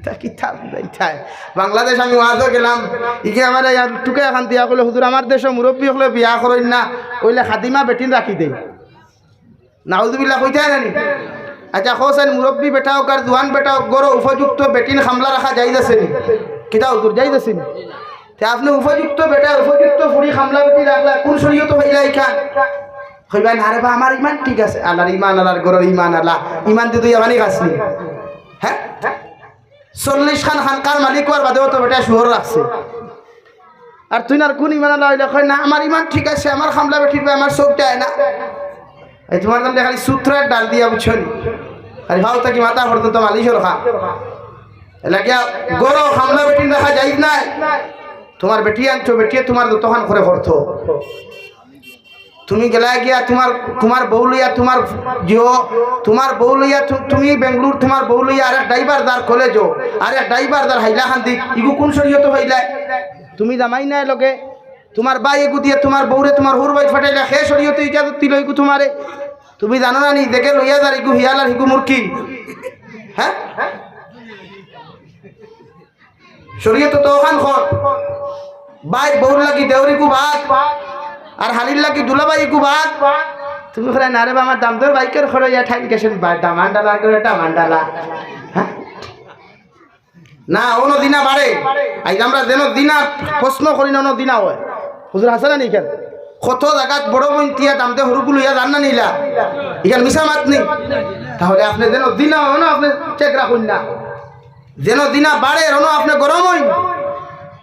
তা কিতা বুঝাইতায়? বাংলাদেশ আমি ওয়াজো গেলাম, ইগে আমারে ইয়ার টুকা এখান দিয়া কইলো, "হুজুর, আমার দেশো মুরব্বি অকলে বিয়া করইন না, অইলে খাদিমা বেটিন রাখি দেইন।" নাউজুবিল্লাহ কইতায় না নি? আচ্ছা, কও চাইন, মুরব্বি বেটা অউক আর জুয়ান বেটা অউক, ঘরো উপযুক্ত বেটিন কামলা রাখা জাইজ আছে নি? কিতা হুজুর, জাইজ আছে নি? তে আপনে উপযুক্ত বেটা, উপযুক্ত ফুড়ি কামলা বেটি রাখলা, কুন শরীয়তো পাইলা ইখান? কইবা, "না রে বা, আমার ইমান ঠিক আছে।" আল্লার ইমান আল্লার, ঘরর ইমান আল্লা, ইমান দি দুইয়া পানি খাসনি? হ্যাঁ? চল্লিশ খান খানকার মালিক অওয়ার বাদেও তো বেটা শুয়োর রাখছে। আর তুইন আর কুন ইমান আল্লা অইলে কয়, "না, আমার ইমান ঠিক আছে, আমার কামলা বেটির বায় আমার চউখ দেয় না।" এই তুমার দাম খালি সুতরার ডাল দিয়া, বুঝছো নি? খালি পাও থাকি মাথা পর্যন্ত মালিশ রাখা। এলাকা ঘরো কামলা বেটিন রাখা জাইজ নায়। তুমার বেটি আনছো, বেটিয়ে তুমার যতখান করে করতো। তুমি গেলায় গিয়া তুমার, তুমার বউ লইয়া, তুমার জিও, তুমার বউ লইয়া তু-, তুমি বেঙ্গলুর, তুমার বউ লইয়া আরেক ড্রাইভার যার কলেজো, আরেক ড্রাইভার যার হাইলাকান্দি, ইগু কুন শরীয়তো পাইলায়? তুমি জামাই নায় লগে, তুমার ভাই এগু দিয়া তুমার বউরে তুমার হউর বাড়িত ফাটাইলা, কে শরীয়তে ইজাজত দিলো ইগু তুমারে? তুমি জানো না নি, যেগে লইয়া যার ইগু হিয়াল আর হিগু মুরকি? হ্যাঁ? শরীয়তো তো অখান কর, ভাই বউর লাগি দেওর ইগু বাদ, আর হালির লাগি দুলাভাই ইগু বাদ। তুমি কইরায়, "না রে বা, আমার দামদর বাইকর খরচ ইয়া ঠাইন কেসেন বা, দামান ডালা করে দামান ডালা।" হ্যাঁ? না, অনো জিনা বাড়ে। আইজ আমরা যেন জিনা প্রশ্ন করি না, অনো জিনা অয়। হুজুর হাসান আনি ইখান। কত জাগাত বড় বইন তিয়া দামদে হুরুগু লইয়া যার না নি ইলা? ইখান মিছা মাত নি? তাহলে আপনে যেন জিনা অয় না, আপনে ঠিক রাখইন না। যেন জিনা বাড়ে, অনো আপনে গরম অইন।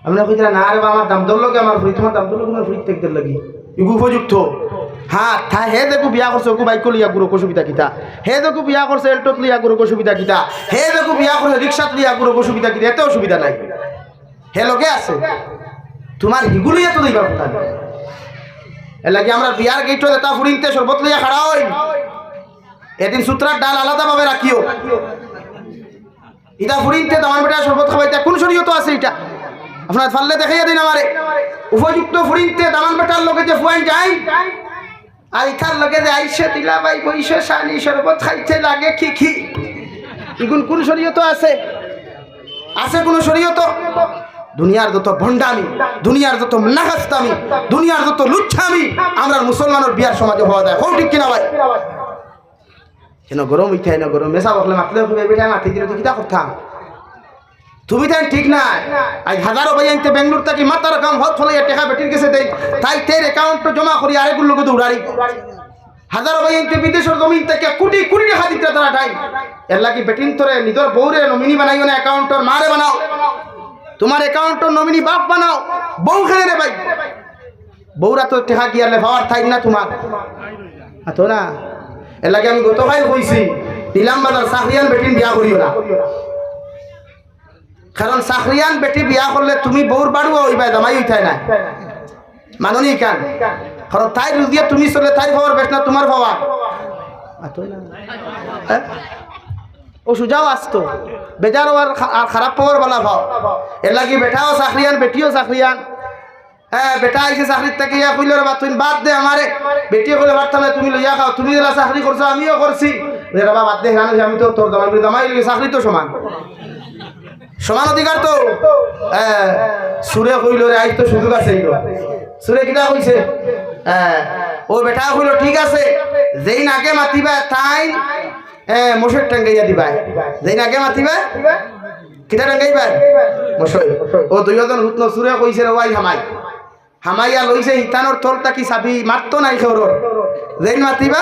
আপনে কইরা, "না রে বা, আমার দামদর লগে আমার ফুড়ি, তুমার দামদর লগে আমার ফুড়ি থাকতে লাগি। ইগু উপযুক্ত।" হ্যাঁ, তা হে যেগু বিয়া করছে, অগু বাইক লইয়া ঘুরো, অসুবিধা কিতা? হে যেগু বিয়া করছে, এল্টোত লইয়া ঘুরো, অসুবিধা কিতা? হে যেগু বিয়া করছে, রিক্সাত লইয়া ঘুরো, অসুবিধা কিতা? এতে অসুবিধা নাই, হে লগে আছে। তুমার হিগু লইয়া তো যাইবার কথা না। এর লাগি আমরা বিয়ার গেইটো যেতা ফুড়িন্তে শরবত লইয়া খাড়া অইন, এদিন সুতরার ডাল আলাদাভাবে রাখিও। ইতা ফুড়িন্তে দামান বেটায় শরবত খাবাইতা, কুন শরীয়তো আছে ইটা? আপনারা পারলে দেখাইয়া দিন আমারে। উপযুক্ত ফুড়িন্তে দামান বেটার লগে যে ফুয়াইন যায়, আর ইতার লগে যে আইছে দিলা ভাই বইছে সানি শরবত খাইতে লাগে কি কি? ইগুন কুন শরীয়তো আছে? আছে কুনু শরীয়তো? দুনিয়ার যত ভণ্ডামি, দুনিয়ার যত নাগাস্তামি, দুনিয়ার যত লুচ্ছামি, আমরার মুসলমানর বিয়ার সমাজে হওয়া যায়। কও ঠিক কিনা ভাই? কেন গরম অইতে হয় না গরম? মেসাব অকলে মাতলে কইবা, "বেটায় মাতি দিলে তো কিতা করতাম?" তুমি তাইন ঠিক নায়। আইজ হাজারো ভাইয়াইন্তে বেঙ্গলোর থাকি মাথার ঘাম হত ফলাইয়া টেকা বেটির গেছে দেইন, তাই তের অ্যাকাউন্টো জমা করি আরেকগুর লগে দৌড়ারি। হাজারো ভাইয়াইন্তে বিদেশর জমিন থাকি কুটি কুটি টেকা দিতরা তারা টাইম। এর লাগি বেটিন্তরে নিজর বউরে নমিনি বানাইও না, অ্যাকাউন্টর মারে বানাও, তুমার অ্যাকাউন্টর নমিনি বাপ বানাও, বউ খেলে রে ভাই। বউরা তো টেকা গিয়ালে পাওয়ার থাইন না তুমার। আতো না। এর লাগি আমি গতকাইল কইছি, নিলাম বাজার চাকরিয়ান বেটিন বিয়া করিও না। কারণ চাকরিয়ান বেটি বিয়া করলে তুমি বউর বাড়ুয়া অইবায়, জামাই অইতায় নায়। মানো নি ইখান? কারণ তাইর রুজিয়ে তুমি চলে, তাইর পাওয়ার বেশ না তুমার পাওয়ার? আতো না। হ্যাঁ? অউ সুজাও আস্তো। বেজার অওয়ার খা-, আর খারাপ পাওয়ার বালা পাও। এর লাগি বেটাও চাকরিয়ান, বেটিও চাকরিয়ান। হ্যাঁ, বেটা আইছে চাকরির থাকি, ইয়া কইলো, "রে বা, তুই বাদ দে আমারে।" বেটিয়ে কইলো, "পারতাম না, তুমি লইয়া খাও, তুমি যেলা চাকরি করছো, আমিও করছি।" "রে বা, বাদ দে, হেরান অইছে, আমি তো তোর জামাই, বলে, জামাই লগে চাকরি তো সমান, সমান অধিকার তো।" হ্যাঁ, সুরে কইলো, "রে, আইজ তো সুযোগ আছে।" ইলো সুরে কিতা কইছে? হ্যাঁ, অউ বেটা কইলো, "ঠিক আছে, যেইন আগে মাতিবা, তাইন, এ, মশারি টাঙ্গাইয়া দিবা।" যেইন আগে মাতিবা, কিতা টাঙ্গাইবা? মশারি। অউ দুইওজন হুতনো সুরে কইছে, "রে ভাই, হামাই।" হামাইয়া লইছে হিতানর তল থাকি চাবি, মাততো নাই কেউরর। যেইন মাতিবা,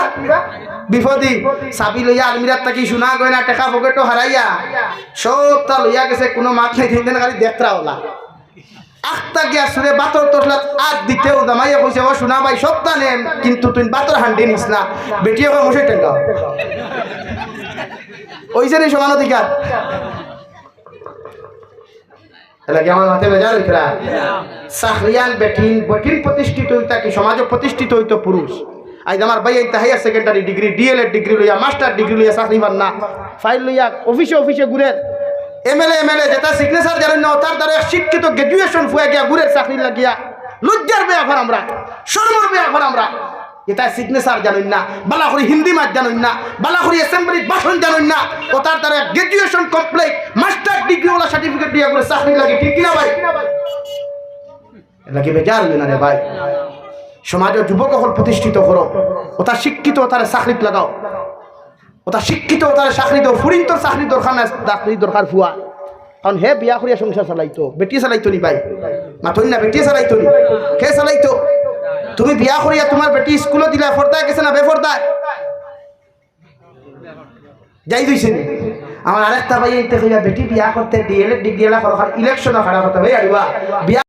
বিপদি। চাবি লইয়া আলমিরার থাকি সোনা গয়না টেকা পকেটো হারাইয়া, সবতা লইয়া গেছে, কুনু মাত নাই, তিনজন খালি দেখরা অলা। আখতা গিয়া সুরে বাতর তসলাত আত দিতেউ জামাইয়ে কইছে, "ও সোনা ভাই, সবতা নেম, কিন্তু তুই বাতর হান্ডি নিস না।" বেটিয়ে কয়, "মশারি টাঙ্গাও।" অইছে নি সমান অধিকার? এর লাগি আমার মাতে বেজার অইতরা। চাকরিয়ান বেটিন, বেটিন প্রতিষ্ঠিত অইতা কি সমাজো প্রতিষ্ঠিত অইতো পুরুষ। আইজ আমার ভাইয়াইন্তে higher secondary degree, D El Ed degree লইয়া, মাস্টার ডিগ্রি লইয়া চাকরি পাইন না, ফাইল লইয়া অফিসে অফিসে ঘুরের। এমএলএ, এমএলএ যেটা সিগনেচার জানইন না, ওটার দ্বারা এক শিক্ষিত গ্র্যাজুয়েশন ফুয়া গিয়া ঘুরের চাকরি লাগিয়া। লজ্জার ব্যাপার আমরা, শরমর ব্যাপার আমরা। যেটা সিগনেচার জানইন না, বালা করি হিন্দি মাত জানইন না, বালা করি অ্যাসেম্বলির ভাষণ জানইন না, ওটার দ্বারা গ্র্যাজুয়েশন কমপ্লিট, মাস্টার ডিগ্রিওয়ালা সার্টিফিকেট দিয়া ঘুরে চাকরি লাগে, ঠিক কিনা ভাই? এর লাগি বেজার অইও না রে ভাই। সমাজো যুবক অকল প্রতিষ্ঠিত করো, ওটা শিক্ষিত, ওটারে চাকরিত লাগাও, ওটা শিক্ষিত, ওটারে চাকরি দেও। ফুরিন্তর চাকরি দরকার না, চাকরি দরকার ফুয়া। কারণ হে বিয়া করিয়া সংসার চালাইতো, বেটি চালাইতো নি ভাই? মাতইন না, বেটি চালাইতো নি? কে চালাইতো? তুমি বিয়া করিয়া তুমার বেটি স্কুলো দিলা, পর্দায় গেছে না বেপর্দায়? যাই দিছে নি? আমার আরেকটা ভাইয়াইন্তে কইলা, বেটি বিয়া করতে ডিএলএড ডিগ্রিওয়ালা করো, খালি ইলেকশনো খাড়া করতে ভাই, আরিবা বিয়া